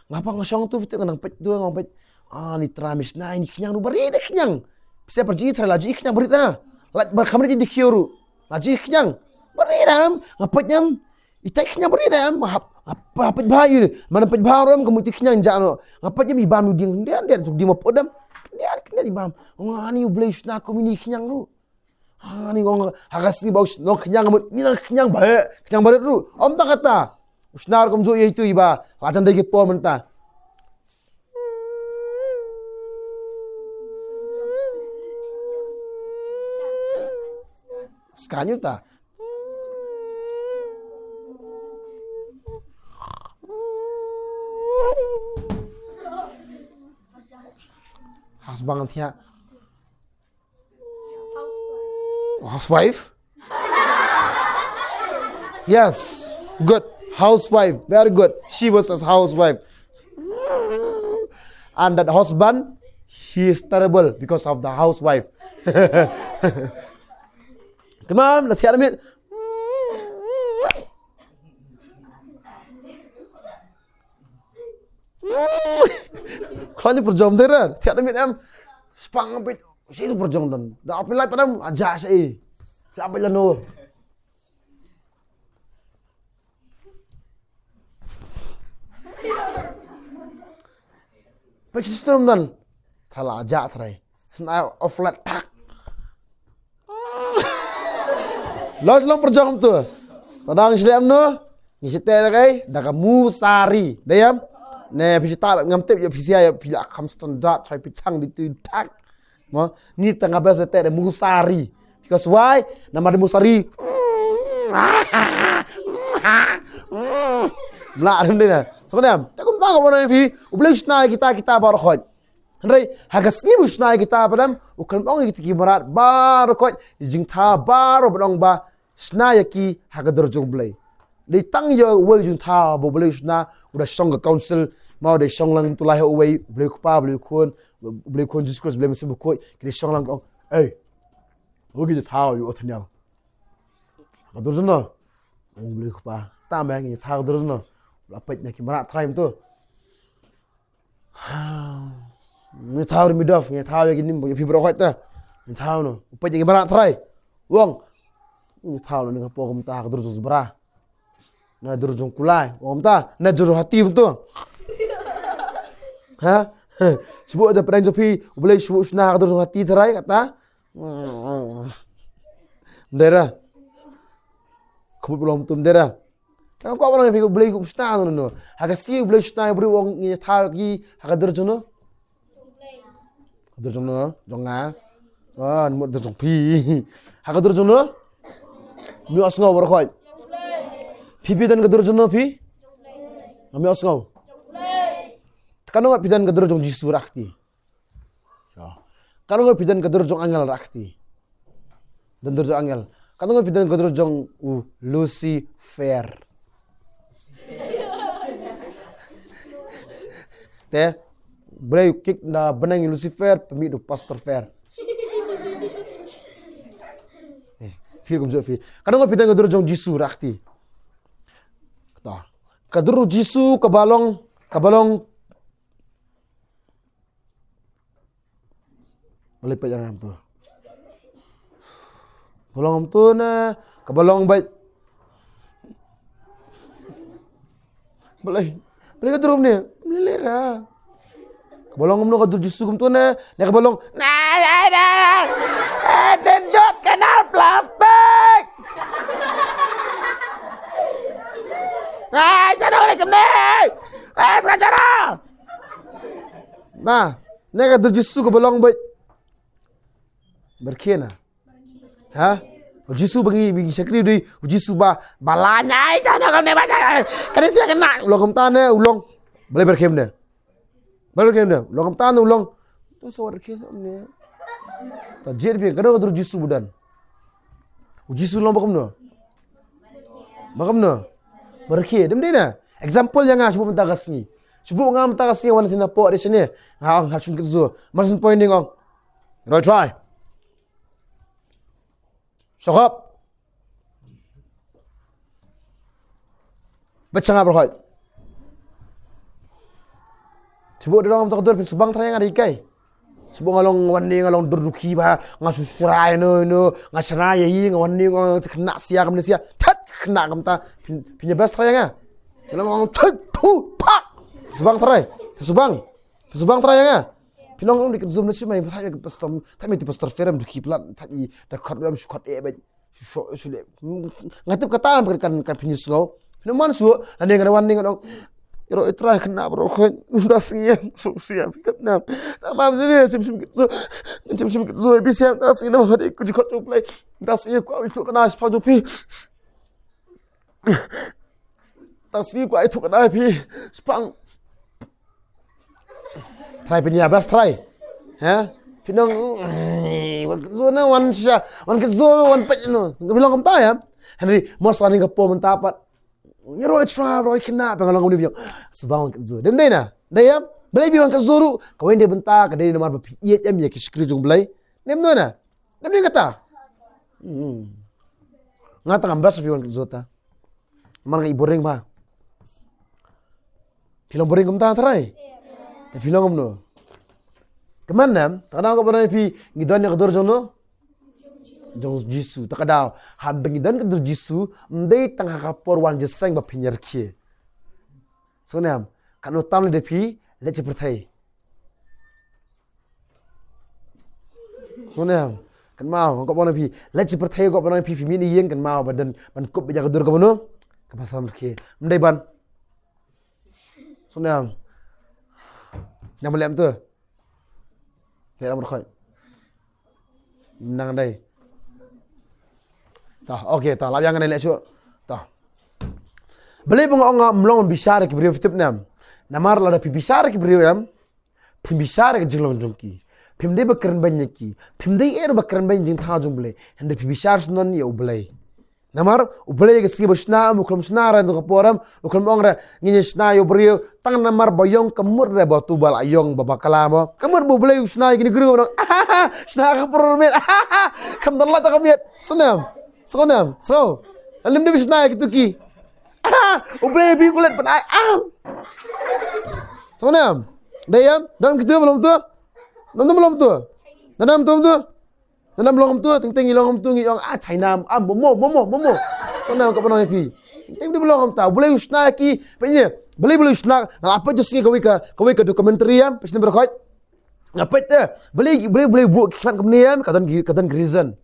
Nga pang nga shong tu, tu nga nang peit tu nga peit. Ah, ni trai mih shna ni khñiang ruh barit de khñiang. Pisa par ji trai la ji khñiang barit na. La ba kham ri ji dikhiu ruh. La ji khñiang. Barit em. Nga peit em. Ita khñiang barit em. Hap, hap, hap peit bha ïa ni. Mana peit bha ruh em ka mut ti khñiang ja no. Nga peit em i bam ïa u dieng den den tu dieng ma pyut em. Den den i bam. Nga ni U Blei shna kum ini khñiang ruh. Ha, ni ong, ha ka sngi ba u shnong khñiang mut, ni nang khñiang ba, khñiang ba ruh. Ym tang kata. U shna ruh kumjuh ïa itu iba, la jan dei ki por mynta. Skanya ta. Husband thiah. Housewife? Yes. Good. Housewife. Very good. She was a housewife. And that husband, he is terrible because of the housewife. Come on, let's hear it. Khlaiñ pyrjom de ra, thiah da miet em. Spang bit, shi tu pyrjom don. Da ap lai padam, aja shi. Thiah bit lano. Pyrjom don. Thala aja trai. Sna offlet tak. Los long pyrjom tu. Tadang shlem no. Ngi site da kai, da ka musari. Da ïam? Ne phi sita ngam tip ïa phi sia ïa phi la kham standard, trai phi chang di tu tak. Mo, ni tang abes te da musari. Because why? Namar da musari. Mla rim dei na. Sngewbha em. Te kumta ka ban ong ïa phi, U Blei u shna ïa kita kita baroh khoit. Hynrei ha ka sngi ba u shna ïa kita pat em, u khlem ong ïa kita ki mrad baroh khoit, jingthaw baroh ban ong ba shna ïa ki ha ka dur jong U Blei. Dei tang ïa uwei u jingthaw ba U Blei u shna, u da shong ka council, ma u da shong lang tu lai ha uwei, U Blei u Kpa, U Blei u Khun, U Blei u Khun Jesus Christ, U Blei Mynsiem Bakhuid, ki da shong lang ka ong, ei, u ki da thaw ïa u Othniel. Ka dur jong no. Ong U Blei u Kpa. Tam eh, ngi thaw ka dur jong no. La peit na ki mrad trai mynta. Ngi thaw ri midov, ngi thaw ïa ki nim, ïa phi baroh khoit ta. Ngi thaw no. U peit ïa ki mrad trai. Ong. Ngi thaw no, ngi ka pok kumta ka dur jong zebra. Na dur jong kulai. Ong kumta. Na dur jong hati mynta. Ha? Shu buh da pdeng jong phi, U Blei shu buh shna ka dur jong hati trai kata. Mdera. Khmut, U long tum mdera. Ka kwah ban ong ïa phi U Blei u shna no no. Ha ka sngi U Blei u shna ïa u briew, u ong ngi thaw ïa ki ha ka dur jong no. Ka dur jong no, jong nga. Ah, mut dur jong phi. Ha ka dur jong no. Mih sngew baroh khoit. Phi phi don ka dur jong no phi. Mih sngew. Kano ngat phi don ka dur jong Jisu rakti. Kano ngat phi don ka dur jong angel rakti. Don dur jong angel. Kano ngat phi don ka dur jong u Lucifer. Te Blei u kick na bneng Lucifer, pynmih da u Pastor Fer. Eh, phi kumjuh phi. Kano ngat phi don ka dur jong Jisu rakti. Kata. Ka dur Jisu kaba long, kaba long Balei peit ïa nga kumto? Ba long kumto ne, kaba long beit. Balei, balei ka dur ne? Balei lera? Kaba long kumno ka dur Jisu kumto ne, ne kaba long. Na, na, na, eh, tendot kanal plastik. Ai, chano ne kemne. Ai, ska chano. Na, ne ka dur Jisu kaba long beit. Ba rkhie na. Ha? U Jisu ba ngi, ba ngi shakri dei, u Jisu ba, ba la nyai cha na ka ne ba nyai. Ka dei sia ka na, u long kumta ne, u long. Balei ba rkhie ne. Balei ba rkhie ne, u long kumta ne, u long. To sa ba rkhie sa ne. Ta jied phi, ka dei ka dur Jisu ba don. U Jisu long ba kumno. Ba kumno. Ba rkhie, dem dei na. Example ïa nga, shu buh mynta ka sngi. Shu buh nga mynta ka sngi, wan thin na pok dei shane. Nga ong hap shim kit zu. Mar syn point ding ong. Roi try. Shokop. Bad shanga berhoi. Shu buh dei dong mynta ka dur phin shu bang trai nga dei kai. Shu buh nga long wan ne nga long dur dukhi ba nga shu shrai no no nga shrai ïa nga wan ne nga khynnah sia kam ne sia. That khynnah kam ta phin phin ïa best trai nga. Nga long ong thut thu pak. Shu bang trai. Shu bang. Shu bang trai nga. Phin long long dei ka zoom na shu mai thait ïa ka pastor thait mai ti pastor ferem dukhi plat thait i da khot ram shu khot e ba. Shu shu le. Nga tip kata kan kan kan phin ïa sngew. Phin man shu la ne nga wan ne nga dong. Ro i trai khynnah bro khoi da sngi shu sia phi tip na. Ta mam ne shim shim kit zo. Shim shim kit zo bi sia da sngi na ma dei ku ji khot u play. Da sngi ku ai tu kana spa jo phi. Da sngi ku ai tu kana phi. Spang. Trai phin ïa best trai. Ha? Phin ong wan kit zo na wan sha wan kit zo wan peit no. Ka phin long kumta ïa. Henry mos wan ka po mynta pat. Ngi roi trai roi khynnah pynlong kum ni phi ong. Sbang wan kit zo. Dem dei na. Dei ïa. Balei phi wan kit zo ruh. Ka wen dei bynta ka dei namar ba phi ïeit em ïa ki shakri jong Blei. Dem dei na. Dem dei kata. Hmm. Nga tang am best phi wan kit zo ta. Mar nga i boring ba. Phi long boring kumta trai. Te phi long kumno. Kman nam, ta ka daw ka ban ong ïa phi ngi don ïa ka dur jong no. Jong Jisu, ta ka daw. Haba ngi don ka dur Jisu, ym dei tang ha ka por wan jingïaseng ba phin ïa rkhie. Sngewbha nam, katno tam lei da phi, leit sha pyrthei. Sngewbha nam, kynmaw, ka ban ong ïa phi, leit sha pyrthei ka ban ong ïa phi, phi mih na ïing kynmaw, ban don, ban kup beit ïa ka dur kaba no, kaba sam rkhie. Ym dei ban. Sngewbha nam. Nang ban leh mynta. Leh ram rkhoi. Nang dei. Ta, okay, ta, lap ïa nga dei leh shuh. Ta. Balei ba nga ong ngam long bishar ïa ki briew, phi tip ne em? Namar lada phi bishar ïa ki briew em, phi bishar ïa ka jinglong jong ki. Phim dei ba kren beiñ ïa ki. Phim dei eh ruh ba kren beiñ ïa ka jingthaw jong U Blei. Hynrei phi bishar shuh ïa U Blei. Namar U Blei ïa ka sngi ba u shna em, u khlem shna re, tu ka por em, u khlem ong re ngin ïa shna ïa u briew, tang namar ba ïong ka mut re, ba tu ba la ïong ba bakla mo. Ka mut ba U Blei u shna ïa kine ki briew, u ong, "Ahaha, shna ka por met. Ahaha, kam don la ta ka met." Sngewnem. Sngewnem. So, lym dei ba shna ïa kitu ki. "Ahaha, U Blei phi kulet pan ai." Ah. Sngewnem. Dei em, don kitu ba long tu. Don tu ba long tu. Don tu ba long tu. Don tu ba long tu. Teng teng ngi long tu, ngi ong, "Ah, China, ah, momo, momo, momo." Sngewnem, ka ban ong ïa phi. Teng teng ba long tu. U Blei u shna ïa ki. Peit ne. Balei, Blei u shna. Nga la peit jong sngi kawei ka, kawei ka documentary em. Peit sngewnem baroh khoit. Nga peit te, balei, balei, balei u buh ki khmat kumne em, ka don ki, ka don ki reason.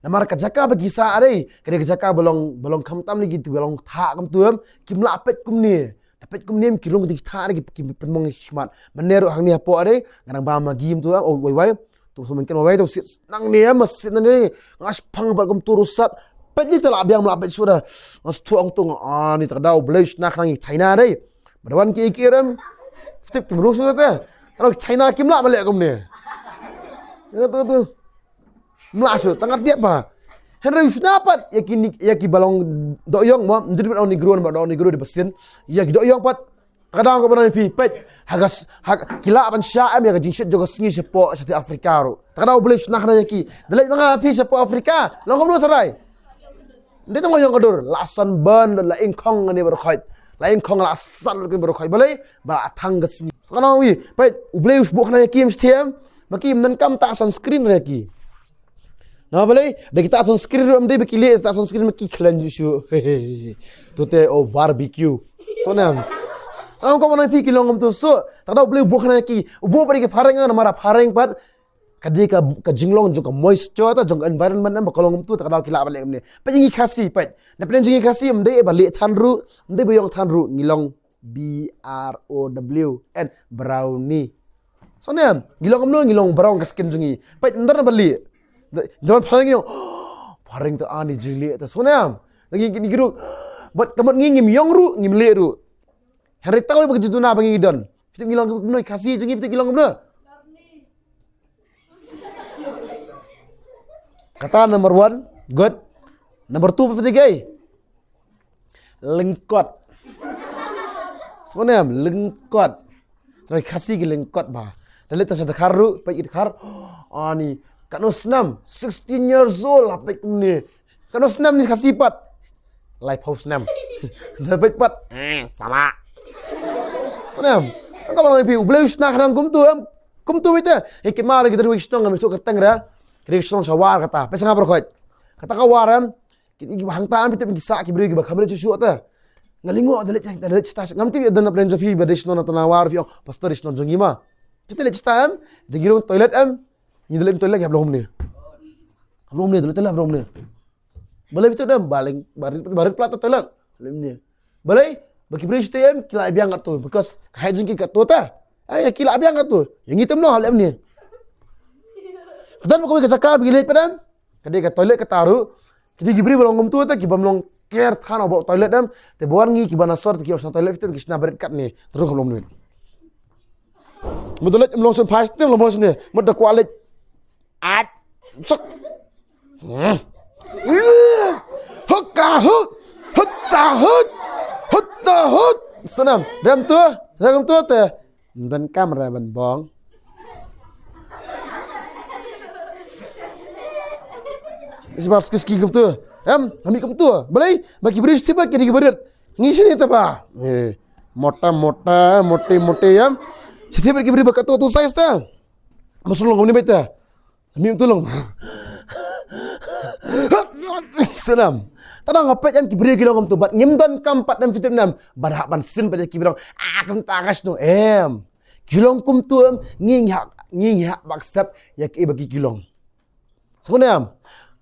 Namar ka jaka ba ki sah re, ka dei ka jaka ba long, ba long khamtam ne ki, ba long thah kumtu em, kim lah peit kumne. Da peit kumne em, ki rung ki thah re, ki, ki pynmong ki khmat. Mynne ruh hangne hapoh re, nga dang bam Maggi kumtu em, oh, wai wai. Tu shu mynken wai wai, tu sit nangne em, sit nangne. Nga shipang bad kumtu rusat. Peit ne te lah biang, lah peit shuh da. Nga shu ong tu nga, ah, ni ta ka daw, Blei u shna khnang ïa China re. Ba da wan ki, ki rem. Step kim rung shuh te. Ka daw China kim lah ba leh kumne. Ïa tu, tu. Kim lah shuh, tang kat biat ba. Hynrei u shna pat ïa ki ni, ïa ki ba long doh ïong mo, ym dei ba long Negro, ba doh Negro dei ba sien. Ïa ki doh ïong pat. Ta ka daw ka ban ong ïa phi, peit. Ha ka s-, ha ka, ki lah ban shah em ïa ka jingshit jong ka sngi shapoh, shapoh Afrika ruh. Ta ka daw U Blei u shna khnang ïa ki. Da leit ma nga phi shapoh Afrika. Long kumno sharai. Ym dei tang la ïong ka dur, la sunburn, la ingkhong ne baroh khoit. La ingkhong, la sat ne baroh khoit. Balei, ba la thang ka sngi. Ka nong wi, peit, U Blei u shu buh khnang ïa ki em, shu them. Ma ki ym donkam tah sunscreen re ki. Namar balei, da ki tah sunscreen ruh ym dei ba ki leh tah sunscreen, ma ki khlaiñ ju shu. Tu te, oh, barbecue. Sngewnem. Ka nong ka ban ong ïa phi ki long kumtu shuh. Ta ka daw U Blei u buh khnang ïa ki. U buh pat ïa ki phareng, namar phareng pat ka dei ka, ka jinglong jong ka moisture ta, jong ka environment em, ba ka long kumtu, ta ka daw ki lah ban leh kumne. Peit ngi Khasi, peit. Na pdeng jong ngi Khasi, ym dei ba lieh than ruh, ym dei ba ïong than ruh, ngi long B R O W N, brownie. Sngewnem, ngi long kumno, ngi long brown ka skin jong ngi. Peit, ym don ba lieh. Don phareng ïong, phareng ta ani jinglieh ta, sngewnem. Ngi, ngi, ngi ruh, bad ka mut ngi ngim ïong ruh, ngim lieh ruh. Hynrei tang ba ka jingduna ba ngi don. Phi tip ngi long kumno Khasi jong ngi, phi tip ngi long kumno. Kata number one, good. Number two, phi tip kaei? Lyngkot. Sngewnem, lyngkot. Trai Khasi ki lyngkot ba. Da leit ta sha Dkhar ruh, peit ki Dkhar. Ani, katno snem, sixteen years old, la peit kumne. Katno snem ni Khasi pat. Laiphew snem. Da peit pat. Eh, sama. Sngewnem. Ka ba long ïa phi, U Blei u shna khnang kumtu em. Kumtu ïa te. Ïa ki ma la ki dang wi shnong ngam ïathuh kyrteng ra. Ki dang shnong sha War kata. Peit sha nga baroh khoit. Kata ka War em. Ki, ki hangta em, phi tip ki sah ki briew kiba kham rit shuh shuh te. Nga lyngngoh da leit, da leit sha ta. Ngam tip ïa don na pdeng jong phi ba dei shnong na tana War phi ong, pastor dei shnong jong ngi ma. Phi te leit sha ta em. Da ngi rung toilet em. Ngi da leit toilet ki hap long kumne. Hap long kumne, da leit toilet hap long kumne. Balei phi tip em, ba leng, ba rit, ba rit palat ta toilet. Lem ne. Balei, ba ki briew shu tip em, ki la biang katto. Because ka height jong ki katto ta. Ai, ki la biang katto. Ïa ngi te ym long, lem ne. Ka don kawei ka jaka ba ngi leit pat em. Ka dei ka toilet kata ruh. Ki dei ki briew ba long kumtu ta, ki bym long care than about toilet em. Te ba wan ngi kiba na sor te ki ong shna toilet, phi te ki shna ba rit katne. Te ruh ka long ne. Mut da leit em long shen phai stem long shen ne. Mut da kwah leit. At. Suk. Hmm. Hut ka hut. Hut sa hut. Hut ta hut. Sngewnem. Rem tu. Rem tu te. Ym donkam re ban bong. Is bar ski ski kumtu. Em, ami kumtu. Balei, ba ki briew shu tip ba ki dei ki barit. Ngi shini te ba. Eh, mota mota, mote mote em. Shu tip ba ki briew ba katto tu size ta. Masuk long kumne beit ta. Ami tu long. Sngewnem. Tang nga peit em ki briew ki long kumtu bad ngim donkam pat em, phi tip ne em. Bad hap ban sngewthuh pat ïa ki briew. Ah, kumta ka shano em. Ki long kumtu em, ngi ngi hap, ngi ngi hap ban accept ïa kiba ki ki long. Sngewnem.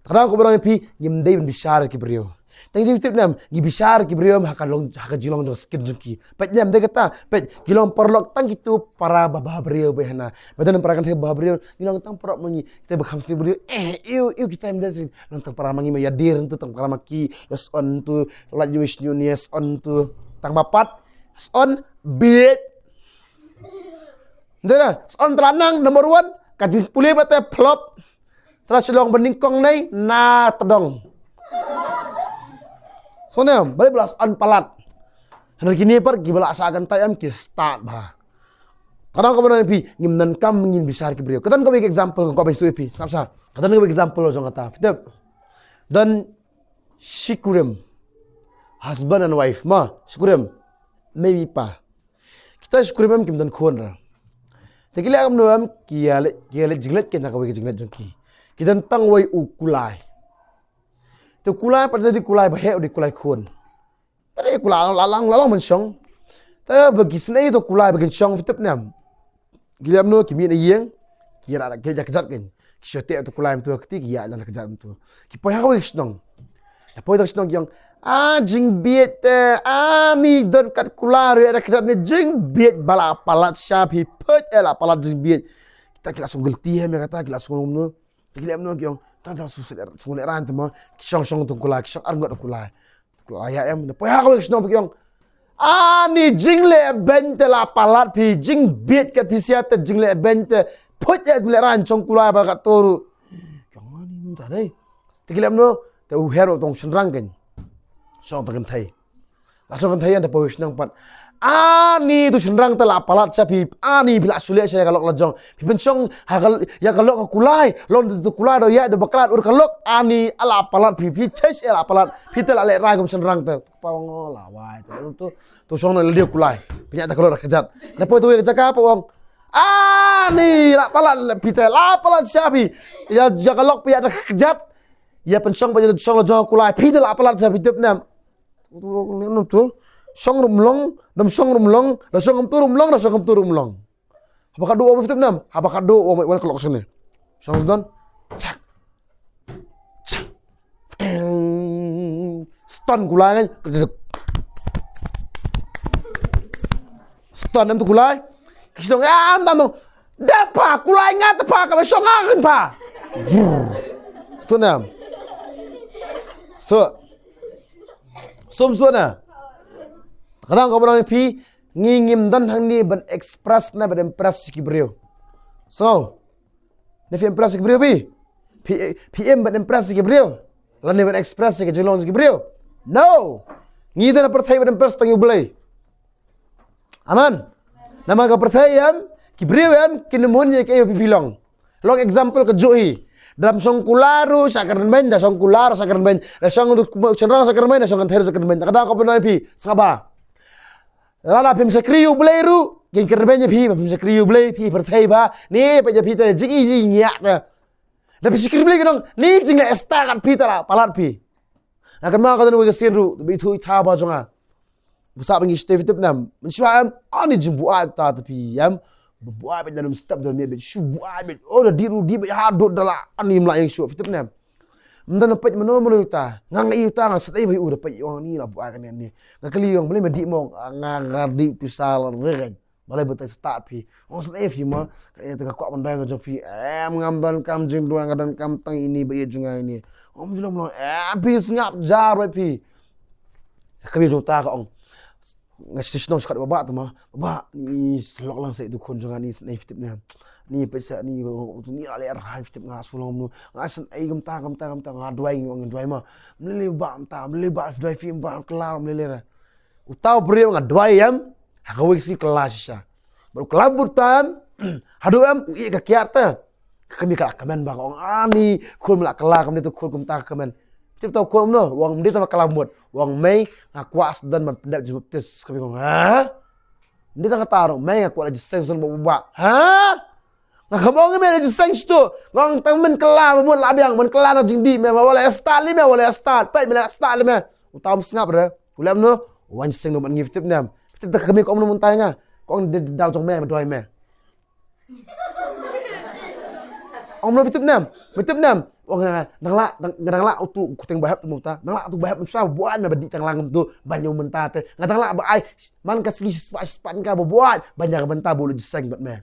Tang ko ba ong ïa phi, ngim dei ban bishar ïa ki briew. Tang ïa tip nem, ngi bishar ki briew em ha ka long, ha ka jinglong jong skin jong ki. Peit nem de kata, peit ki long paralok tang kitu para ba, ba briew ba hana. Ba don para kan the ba briew, ngi long tang paralok ma ngi, te ba kham sni briew. Eh, iu, iu kita em de sini. Long tang para ma ngi ma ïa dir tu, tang para ma ki, ïa son tu, la ju wis nyu ni ïa son tu. Tang ba pat, son bit. Nde na, son tla nang number one, ka jingpule ba te flop. Tla shlong ba nyngkong nei na tdong. So ne, bale bala an palat. Hynrei kine pat ki bala sa kan tai am ki start ba. Kadang ka bana phi ngim nan kam ngin bishar ki briew. Katan ka wei example ka ba tu phi. Sap sa. Katan ka wei example jong kata. Fitep. Dan shikurim. Husband and wife ma shikurim. Maybe pa. Kita shikurim em kim don khun ra. Te ki leh kumno em ki ïa leh, ki ïa leh jinglet, ki na kawei ka jinglet jong ki. Ki don tang wei u kulai. Te u kulai pat da dei kulai ba heh, u dei kulai khun. Te dei kulai la long, la long ban shong. Te ba ki snei to kulai ba kin shong, phi tip nem. Ki leh kumno, ki mih na ïing. Ki ïa da, ki ïa kjat kin. Ki shu teh to kulai mynta ka kti, ki ïa leh na kjat mynta. Ki poi ha kawei ka shnong. Da poi to ka shnong ki ong, "Ah, jingbieit te, ani don kat kulai ruh ïa da kjat ne, jingbieit ba la palat sha phi, peit ïa la palat jingbieit." Kita ki la sngewgilti hem ïa kata, ki la sngew kumno. Ki leh kumno ki ong, "Tang tang sngewlehrain te mo, ki shong shong to kulai, ki shong arngut to kulai." Kulai ïa em, da poi ha kawei ka shnong ki ong, "Ani jingleh beiñ te la palat phi, jingbieit kat phi sia te jingleh beiñ te, peit ïa jinglehrain shong kulai ba kat to ruh." Ki ong, "Ani mynta dei." Te ki leh kumno, te u her u tong shynrang kin. Shong tang kynthei. La shong kynthei ïa da poi shnong pat. "Ani to shynrang te la palat sha phi. Ani phi la shu leh sha ïa ka lok la jong. Phi pynshong ha ka, ïa ka lok ka kulai. Long to kulai do ïa do bakla ur ka lok. Ani la palat phi, phi chesh ïa la palat. Phi te la lehrain kum shynrang te." Pa ong, "La wai te to, to shong na lade kulai. Pynïaid ta ka lok da kjat." Na poi to ka jaka pa ong, "Ani la palat phi te, la palat sha phi. Ïa, ïa ka lok pynïaid da kjat. Ïa pynshong pa ïa shong la jong kulai. Phi te la palat sha phi, tip nem." Tu, tu, tu, tu. Shong rum long, dam shong rum long, da shong rum tu rum long, da shong rum tu rum long. Haba ka du ong, phi tip nem, haba ka du ong, wan ka lok shane. Shong don. Chak. Chak. Stun kulai kan. Stun em tu kulai. Ki sdang, "Ah, am tam tu. Da pa kulai nga ta pa ka ba shong nga kan pa." Stun em. So. Sum stun em. Kadang ka ba phi ngi ngim don hangne ban express ne ban impress ki briew. So, ne phi impress ki briew phi? Phi, phi im ban impress ki briew? Lane ban express ki jinglong ki briew? No. Ngi don ha pyrthei ban impress tang ïa U Blei. Amen. Namar ka pyrthei em, ki briew em, kin ym hun ïa kaei ba phi long. Long example ka juh hi. Dam shong kulai ruh sha kyrmen, da shong kulai ruh sha kyrmen, da shong shynrang sha kyrmen, da shong kynthei sha kyrmen. Ka da ka pynoi phi, sngap ba. Lada phim shakri U Blei ruh, kin kyrmen ïa phi, ba phim shakri U Blei, phi pyrthei ba, ne peit ïa phi te jing i jing ïa te. Da phi shakri U Blei ki nong, ne jingleh stad kat phi te la palat phi. Nga kynmaw ka don wei ka sien ruh, ba ithuh itha ba jong nga. Ba sah ba ngi shatei, phi tip nem. Mynshuwa em, ani jingbuaid ta te phi em. Ba buaid beit na lum step don miet beit, shu buaid beit. Oh, da dih ruh dih beit ha dud da la. Ani mla ïeng shuh, phi tip nem. Mynta na peit mano mano uta. Nga nga i uta nga sdei ba u da peit ong ni la buaid kane ni. Nga kylli ong balei me dih mo, nga nga dih pisa la reng. Balei ba tai stad phi. Ong sdei phi ma. Kane te ka kwah ban dai ka jong phi. Em ngam don kam jingduwai, nga don kam tang ini ba ïeit jong nga ini. Ong jong long, em phi sngap jar wei phi. Ka bi jong ta ka ong. Nga shisnong shkat ba ba tu ma. Ba ni slok lang sa itu khun jong nga ni, ni phi tip ne. Ni peit sa ni, ni la leh rai phi tip nga shu long mno. Nga sngap ai gam ta, gam ta, gam ta, nga duwai, nga duwai ma. Mlei ba gam ta, mlei ba duwai phi ba klar mlei leh. Uta u briew nga duwai em, ha kawei ka sngi kylla shisha. Bad u kylla bad uta em, haduh em, u ïeh ka kiad te. Ka kmie ka la kmen ba ka ong ani, khun me la kylla kumne te khun kumta ka kmen. Tip ta u khun no, u ong ym dei tang ba kylla mut, u ong mei nga kwah sdang ban pyndep jingbaptis. Ka kmie ka ong, ha? Ym dei tang kata ruh, mei nga kwah la jingïaseng sdang ba ba. Ha? Nga kam ong ïa me la jingïaseng shito. Nga ong tang men kylla ba mut la biang, men kylla na jingdih me, me wa la stad lei me, wa la stad. Peit me la stad lei me. Uta um sngap re. U leh kumno? Wan jingïaseng noh bad ngi, phi tip ne em. Phi tip ta ka kmie ka ong kumno mynta ïa nga. Ka ong dei da u jong me, me duwai me. Ong kumno, phi tip ne em. Phi tip ne em. Ong nga dang lah, dang, nga dang lah utu u kyrteng bahep tu mynta. Dang lah utu bahep mynta, buaid me ba dih tang lang tu ban ïa u mynta te. Nga dang lah ba ai man ka sngi shispah shispah ka ba buaid ban ïa ka mynta ba u leit jingïaseng bad me.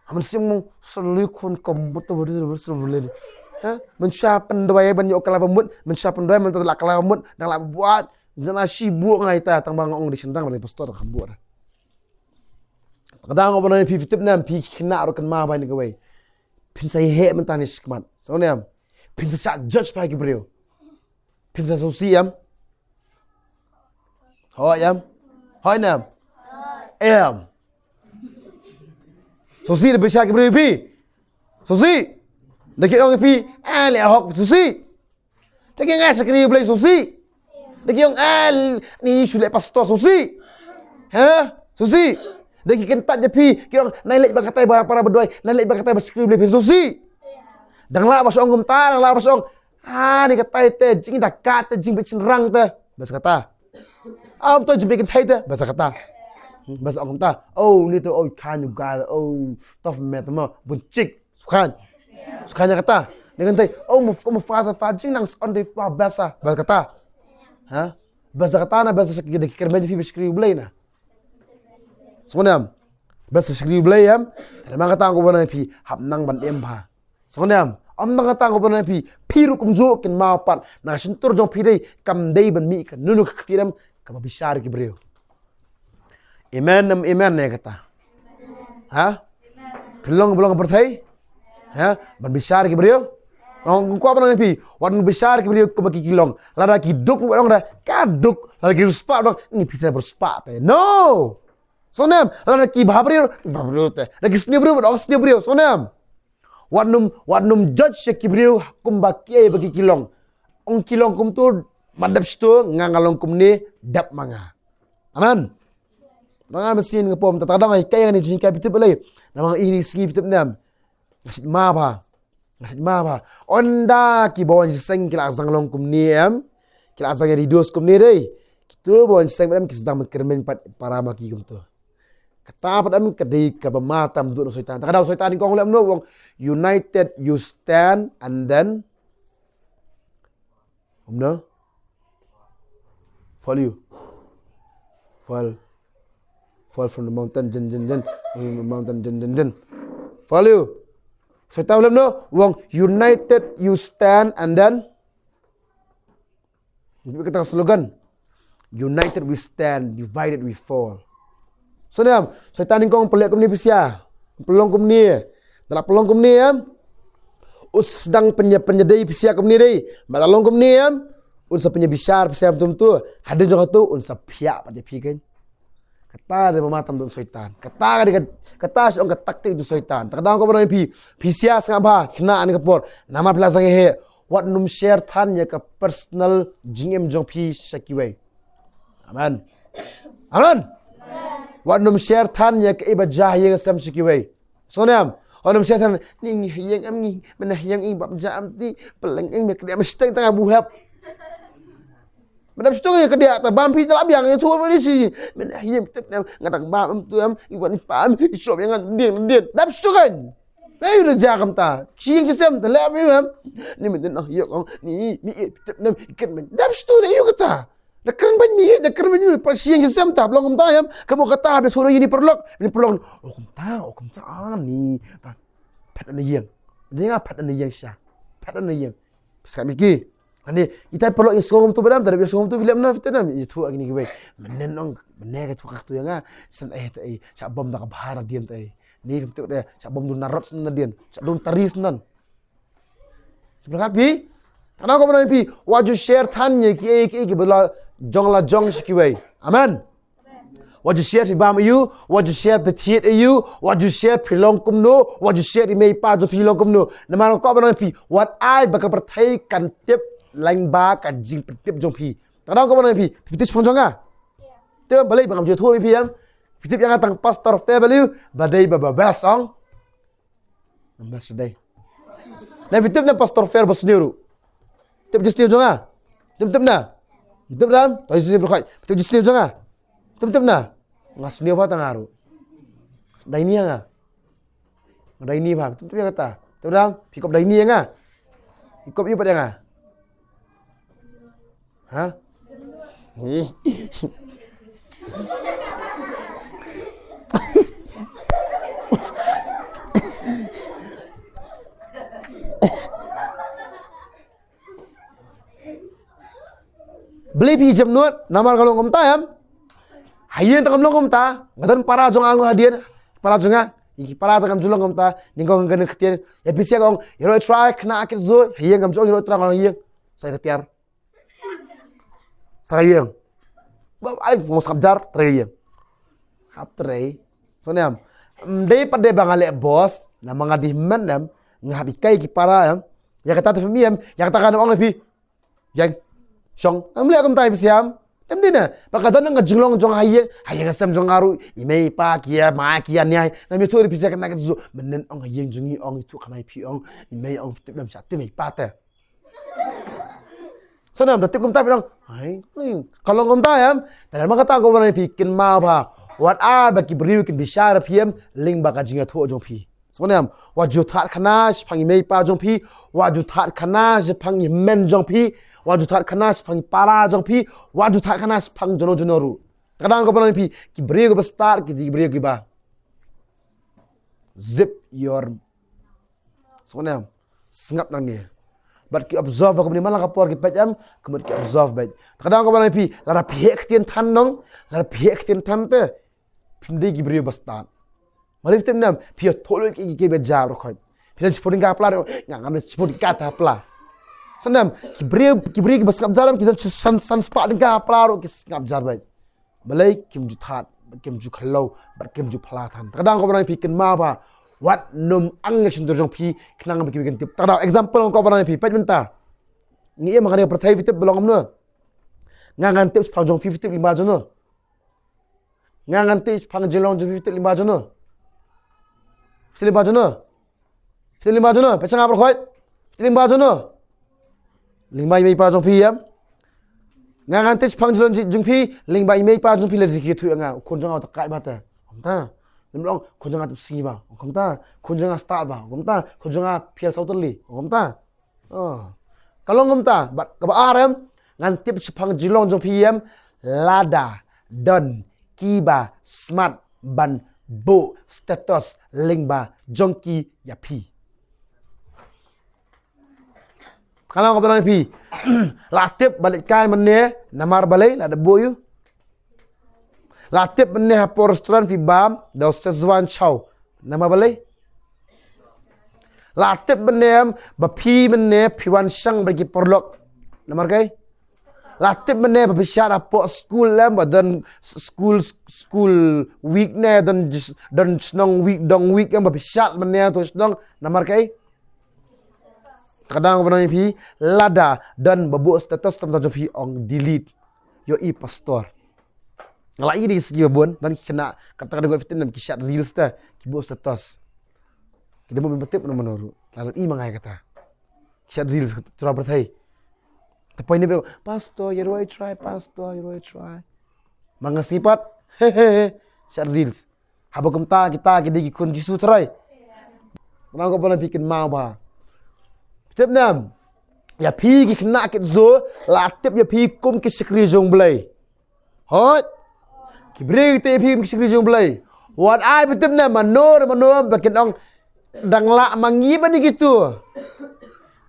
Ha, mynsiem mo sylli khun ka mut tu bad tu bad tu bad tu. Ha? Mynsiem pynduwai ban ïoh ka la ba mut, mynsiem pynduwai mynta la ka la ba mut, dang lah ba buaid. Jana shi buh ngai ta tang ba nga ong di shynrang ba pastor ka buh. Ka dang ong ba na phi, phi tip ne em, phi khynnah ruh kynmaw ba ni kawei. Phin sa ïeheh mynta ne shakhmat. Sngewbha ne em. Phin sa shah judge bha ki briew. Phin sa sngewsih em. Hooid em. Hooid ne em. Em. Sngewsih da phin shah ki briew phi. Sngewsih. Da ki ong phi, eh, leh hok sngewsih. Da ki ong ai shakri U Blei sngewsih. Da ki ong ai ni shu leh pastor sngewsih. Ha? Sngewsih. Da ki kyntait ïa phi, ki ong nai leit ba katai ba para ba duwai, nai leit ba katai ba shakri U Blei phi sngewsih. Dang lah ba shu ong kumta, dang lah ba shu ong. Ah, ni katai te, jingdakaid te, jingbit shynrang te. Bas kata. Am to jingbit kynthei te, bas kata. Hmm, bas ong kumta. Oh, ni to, oh, kan you guys, oh, tough met mo, bunchik. Sukhan. Sukhan ïa kata. Ni kynthei, oh, mo, mo father, father, jingnang on the fa basa. Bas kata. Ha? Bas kata na, bas ki da ki kyrmen phi ba shakri U Blei na. Sngewbha ne em. Bas shakri U Blei em. Tang ma kata ko ba na phi hap nang ban em bha. Sngewbha ne em. Ym nang kata ko ba na phi, phi ruh kumjuh kynmaw pat na ka shyntur jong phi dei kam dei ban mih ka nunu ka ktien em kaba bishar ki briew. Amen em, amen ne kata. Ha? Phi long, phi long pyrthei? Ha? Ban bishar ki briew? Ong kwah ban ong phi, wat bishar ki briew kumba ki ki long. Lada ki duk, wat ong da ka duk. Lada ki riewspah, wat ong ni phi te riewspah te. No. Sngewbha ne em. Lada ki bha briew, bha briew te. Lada ki sniew briew, wat ong sniew briew. Sngewbha ne em. Wat nym, wat nym judge ïa ki briew kumba kiei ba ki ki long. Ong ki long kumtu, ma dep shitu, nga nga long kumne, dep ma nga. Amen. Nga mynsiem nga pom, ta ta dang ai kai nga ni jingkai phi tip lei. Namar ini sngi phi tip ne em. Nga shit ma bha. Nga shit ma bha. Ynda ki ba wan jingïaseng ki la zang long kumne em. Ki la zang ïa di dos kumne dei. Kitu ba wan jingïaseng em ki zang ban kyrmen pat para ma ki kumtu. Kata pat em ka dei kaba ma tam duk na Soitan. Ta ka dei Soitan nyngkong lem no, u ong united you stand and then, um, no? Fall you. Fall. Fall from the mountain, jen, jen, jen. From the mountain, jen, jen, jen. Fall you. Soitan lem no, u ong united you stand and then Kata ka slogan. United we stand, divided we fall. Sngewbha ne em, Soitan nyngkong pynleh kumne phi sha. Pynlong kumne. Da la pynlong kumne em. Ut sdang pynïa pynïadei phi sha kumne dei. Ba la long kumne em. Un sa pynïabishar phi sha tum tu. Hadien jong tu un sa phiah pat ïa phi kan. Kata dei ba ma tam duk na Soitan. Kata ka dei ka, kata shu ong ka taktik duk na Soitan. Ta ka dang ko ba ong ïa phi. Phi sha sngap bha, khynnah ha kane ka por. Namar phi la zang ïa he. Wat nym share than ïa ka personal jingim jong phi sha kiwei. Amen. Amen. Wat nym share than ïa kaei ba jia ha ïing ha sem sha kiwei. Sngewbha ne em. Wat nym share than ni ngi ha ïing em ngi. Mynta ha ïing i bam jia em ti. Pyleng ïing me kdiah me shteng tang abu hep. Mynta shteng ïa kdiah ta bam phi ta la biang ïa tu ba ni shi. Mynta ha ïing tip ne em nga dang bam em tu em. I wan i pam i shop ïa nga dien dien. Dap shteng. Leh ïa u da jia kumta. Shi ïing shi sem te leh ïa u em. Ni mynta noh ïoh ong ni mi ïeit tip nem i kren men. Dap stu leh ïa u kata. Da kren ban mi ïeit da kren ban ïeit pa shi ïing shi sem ta blong kumta em. Ka mo kata ba thoh ïa ni paralok. Ni paralok. Oh kumta, oh kumta ah ni. Ta. Phet na ïing. Ni nga phet na ïing sha. Phet na ïing. Pisa mi ki. Ani, ita paralok ïa sngewthuh ba dam, ta dap ïa sngewthuh film na film ïa thuh ïa kine kiwei. Mynne nong, mynne ka thuh ka thuh ïa nga, san eh ta eh, sha bom da ka bhar dien ta eh. Ni kam tu da, sha bom dun narot san na dien, sha dun taris nan. Phi pyrkhat phi? Kana ko ba phi, wat ju share than ïa kiei kiei kiba la jong la jong sha kiwei. Amen. Wat ju share phi bam ïa u, wat ju share phi thied ïa u, wat ju share phi long kumno, wat ju share i mei i pa jong phi long kumno. Namar ko ba phi, wat ai ba ka pyrthei kan tip lyngba ka jingpyntip jong phi. Tang dang ko ba phi, phi tip shipang jong nga. Te balei ba ngam ju thuh ïa phi em. Phi tip ïa nga tang pastor Fairview, ba dei ba ba best ong. Nang best today. Na phi tip na pastor Fair ba sniew ruh. Tip ju sniew jong nga. Tip tip na. Tip dan. Tip ju sniew jong nga. Tip tip na. Nga sniew ba tang aru. Dai ni nga. Dai ni ba. Tip tip ïa kata. Te dang phi kop dang ni nga. Phi kop ïa pat nga. Ha? Balei phi jem nud, namar ka long kumta em. Ha ïing te kam long kumta, nga don para jong nga hadien, para jong nga, ïa ki para te kam ju long kumta, nyngkong ka ktien, ïa phi sha ka ong, ïaroh trai, khynnah kit zu, ha ïing kam ju ong ïaroh trai, ha ïing. Sa ka tiar. Sa ka ïing. Ba ai, ngos kam jar, trai ïing. Hap trai. So ne em. Em, dei pat dei ba nga leh boss, namar nga dei hynmen em, nga hap hikai ki para em. Ïa kata te phi em, ïa kata kan ong phi. Ïeng. Shong. Ngam leh kumta ïa phi Siam. Em dei na. Ba ka don nga jinglong jong ha ïing. Ha ïing sem jong nga ruh. I mei i pa ki ïa ma ki ïa niai. Ngam ïathuh ïa phi Siam khynnah kit zu. Mynnin ong ha ïing jong ngi ong ïathuh khynnah phi ong. I mei ong tip dam sha tip mei pa te. Sa nam da tip kumta phi ong. Hai. Ka long kumta em. Te namar kata ko ban ïa phi kynmaw ba. Wat ai ba ki briew kin bishar phi em. Lyngba ka jingïathuh jong phi. Sngewbha em, wat ju thad khana shaphang i mei i pa jong phi, wat ju thad khana shaphang i hynmen jong phi, wat ju thad khana shaphang i para jong phi, wat ju thad khana shaphang juno juno ruh. Ka dang ko ba nang phi, ki briew kiba stad, ki dei ki briew kiba. Zip your. Sngewbha em, sngap nangne. Bad ki observe ko ba ni man la ka por ki peit em, ka mut ki observe beit. Ka dang ko ba nang phi, lada phi heh ktien than nong, lada phi heh ktien than te. Phim dei ki briew ba stad. Mali phi tip ne em, phi ïathuh lut ki, ki, ki ba jar ruh khoit. Phi dang shipor ka pla ruh, nga ngam dang shipor ka ta pla. Sa ne em, ki briew, ki briew kiba sngap jar em, ki dang san, san spah ka pla ruh ki sngap jar beit. Balei kim ju thad, kim ju khlaw, bad kim ju phla than. Te ka dang ko ba nang phi kynmaw ba, wat nym ang ïa ka shyntur jong phi, khnang ba ki kin tip. Te ka dang example ko ba nang phi, peit mynta. Ngi ïa ma ka pyrthei phi tip ba long kumno. Nga ngan tip shaphang jong phi, phi tip lyngba jong no. Nga ngan tip shaphang jinglong jong phi, phi tip lyngba jong no. Phi tip lyngba jong no. Phi tip lyngba jong no. Peit sha nga baroh khoit. Phi tip lyngba jong no. Lyngba i mei i pa jong phi em. Nga ngan tip shaphang jinglong jong, jong phi, lyngba i mei i pa jong phi lada ki ïathuh ïa nga. Khun jong nga u ta kai ba te. Kumta. Nym long khun jong nga tip sngi ba. Kumta. Khun jong nga stad ba. Kumta. Khun jong nga phial saw tylli. Kumta. Oh. Ka long kumta, bad kaba ar em, ngan tip shaphang jinglong jong phi em, lada don kiba smat ban buh status lyngba jong ki ïa phi. Ka long kaba nang phi. La tip ba leit kai mynne, namar balei, lada buh ïa u. La tip mynne hapoh restaurant phi bam da u Szechuan chow. Namar balei? La tip mynne em ba phi mynne phi wan shang bad ki paralok. Namar kaei? La tip mynne ba phi shad hapoh skul em ba don s-, skul, skul week ne don jis-, don shnong week, dong week em ba phi shad mynne to shnong. Namar kaei? Ka dang ba nang phi lada don ba buh status tam tam jong phi ong delete. Ïohi pastor. Nga la ïohi da ki sngi ba bun, don ki khynnah, kata ka dei ngut fifteen ki shad reels te, ki buh status. Ki dei ba tip mano mano ruh. Lada i ma nga ïa kata. Ki shad reels, ka jrong pyrthei. Te poi ne, pastor, ïaroh trai, pastor, ïaroh trai. Ma nga sngi pat, he he he, shad reels. Haba kumta kita ki dei ki khun Jisu Trai. Nang ko ba nang phi kynmaw ba. Tip ne em. Ïa phi ki khynnah kit zu, la tip ïa phi kum ki shakri jong Blei. Hooid. Ki briew ki tip ïa phi kum ki shakri jong Blei. Wat ai ba tip ne em, mano mano ba kin ong dang lah ma ngi ba ni kito.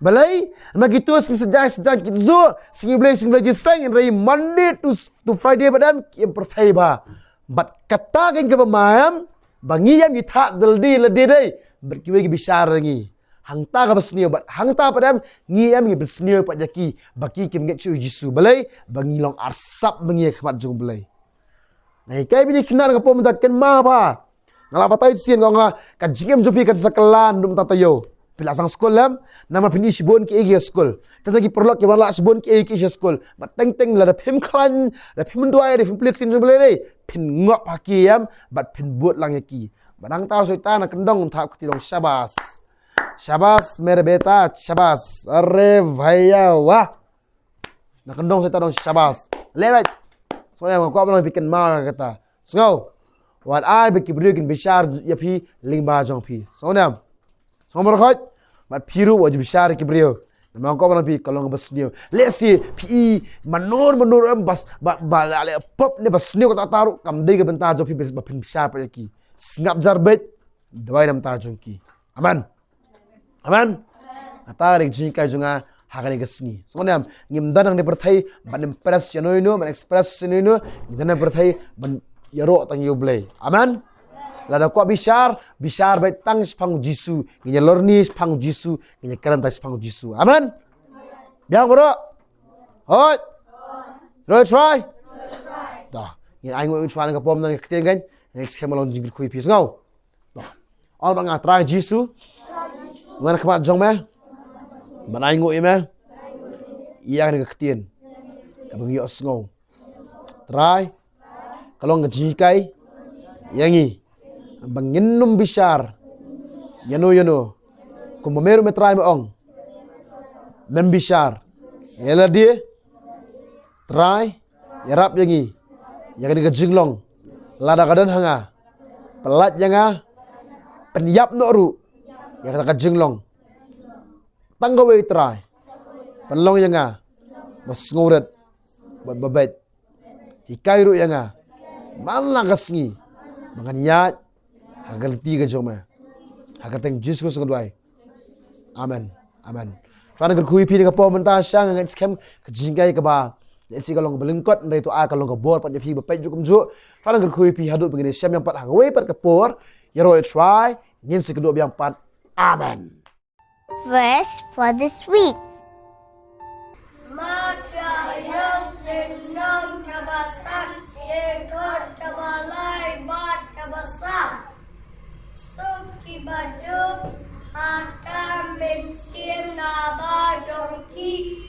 Balei, ma kito sngi sejang sejang kit zu, sngi Blei sngi Blei jingïaseng, hynrei Monday to, to Friday ba dang ki em pyrthei ba. Bad kata kein kaba ma em, ba ngi em ngi thad da lade lade dei, bad kiwei ki bishar ïa ngi. Hangta kaba sniew bad hangta pat em, ngi em ngi pynsniew pat ïa ki, ba ki kim ngeit shuh ïa u Jisu. Balei, ba ngi long arsap ba ngi ha khmat jong u Blei. Nga hikai bad ïa ki khynnah nga pom mynta kynmaw ba. Nga la batai shisien nga ong ha, ka jingim jong phi kan sa kylla naduh mynta taïew. Phi la sdang skul em, namar phin ïohi shibun kiei kiei ha skul. Tang tang ki paralok ki wan lah shibun kiei kiei ha skul. Bad teng teng lada phim khlaiñ, lada phim duwai, lada phim pule ktien jong u Blei lei, phin ngop ha ki em, bad phin bud lang ïa ki. Bad nangta u Soitan u kyndong, thap kti long shabas. Shabas mere beta, shabas. Are bhaiya wah. Na kyndong Soitan u shabas. Leh beit. Sngewbha nga kwah ba nang phi kynmaw ïa kata. Sngew. Wat ai ba ki briew kin bishar ïa phi lyngba jong phi. Sngewbha. Sngewbha baroh khoit. Bad phi ruh wat ju bishar ïa ki briew. Namar nga ong ïa phi, ka long kaba sniew. Lehse phi i manor manor em bas ba ba la le pop ne ba sniew kata kata ruh, kam dei ka bynta jong phi ba phin bishar pat ïa ki. Sngap jar beit, duwai na ka bynta jong ki. Amen. Amen. Kata ka dei ka jinghikai jong nga ha kane ka sngi. Sngewbha ngim don hangne ha pyrthei ban impress ïano ïano, ban express ïano ïano, ngim don hangne ha pyrthei ban ïaroh tang ïa U Blei. Amen. Lada kwah bishar, bishar beit tang shaphang U Jisu. Ngin ïalorni shaphang U Jisu, ngin ïakren tang shaphang U Jisu. Amen. Biang baroh. Hoi. Roi trai. Da. Ngin ainguh ïa U Trai na ka por mynta, na ka ktien kan. Ngin skhem, long jingkyrkhu ïa phi, sngew. Ong bad nga: Trai Jisu, nga wan ha khmat jong me ban ainguh ïa me ïa kane ka ktien kaba ngi ïohsngew. Trai, ka long ka jinghikai ïa ngi ba ngin ym bishar ïano ïano. Kumba me ruh me Trai me ong, mem bishar ïa lade. Trai, ïarap ïa ngi ïa kane ka jinglong. Lada ka don ha nga, pyllait ïa nga, pynïap noh ruh ïa kata ka jinglong. Tang kawei Trai, pynlong ïa nga ba sngewrit bad ba beit. Hikai ruh ïa nga man la ka sngi ba ngan ïaid ha ka lynti ka jong me. Ha ka kyrteng Jisu Khrist nga duwai. Amen. Amen. Trai ngan kyrkhu ïa phi na ka por mynta, sha nga ngeit skhem ka jinghikai kaba lehse ka long kaba lyngkot, hynrei to ai ka long ka bor pat ïa phi ba peit juh kumjuh. Trai ngan kyrkhu ïa phi haduh ba ngin ïashem biang pat ha kawei pat ka por. Ïaroh ïa Trai, ngin sa ïakynduh biang pat. Amen. Verse for this week. Mathaios lynnong kaba san, dkhot kaba lai bad kaba saw. Suk kiba duk ha ka mynsiem, naba jong ki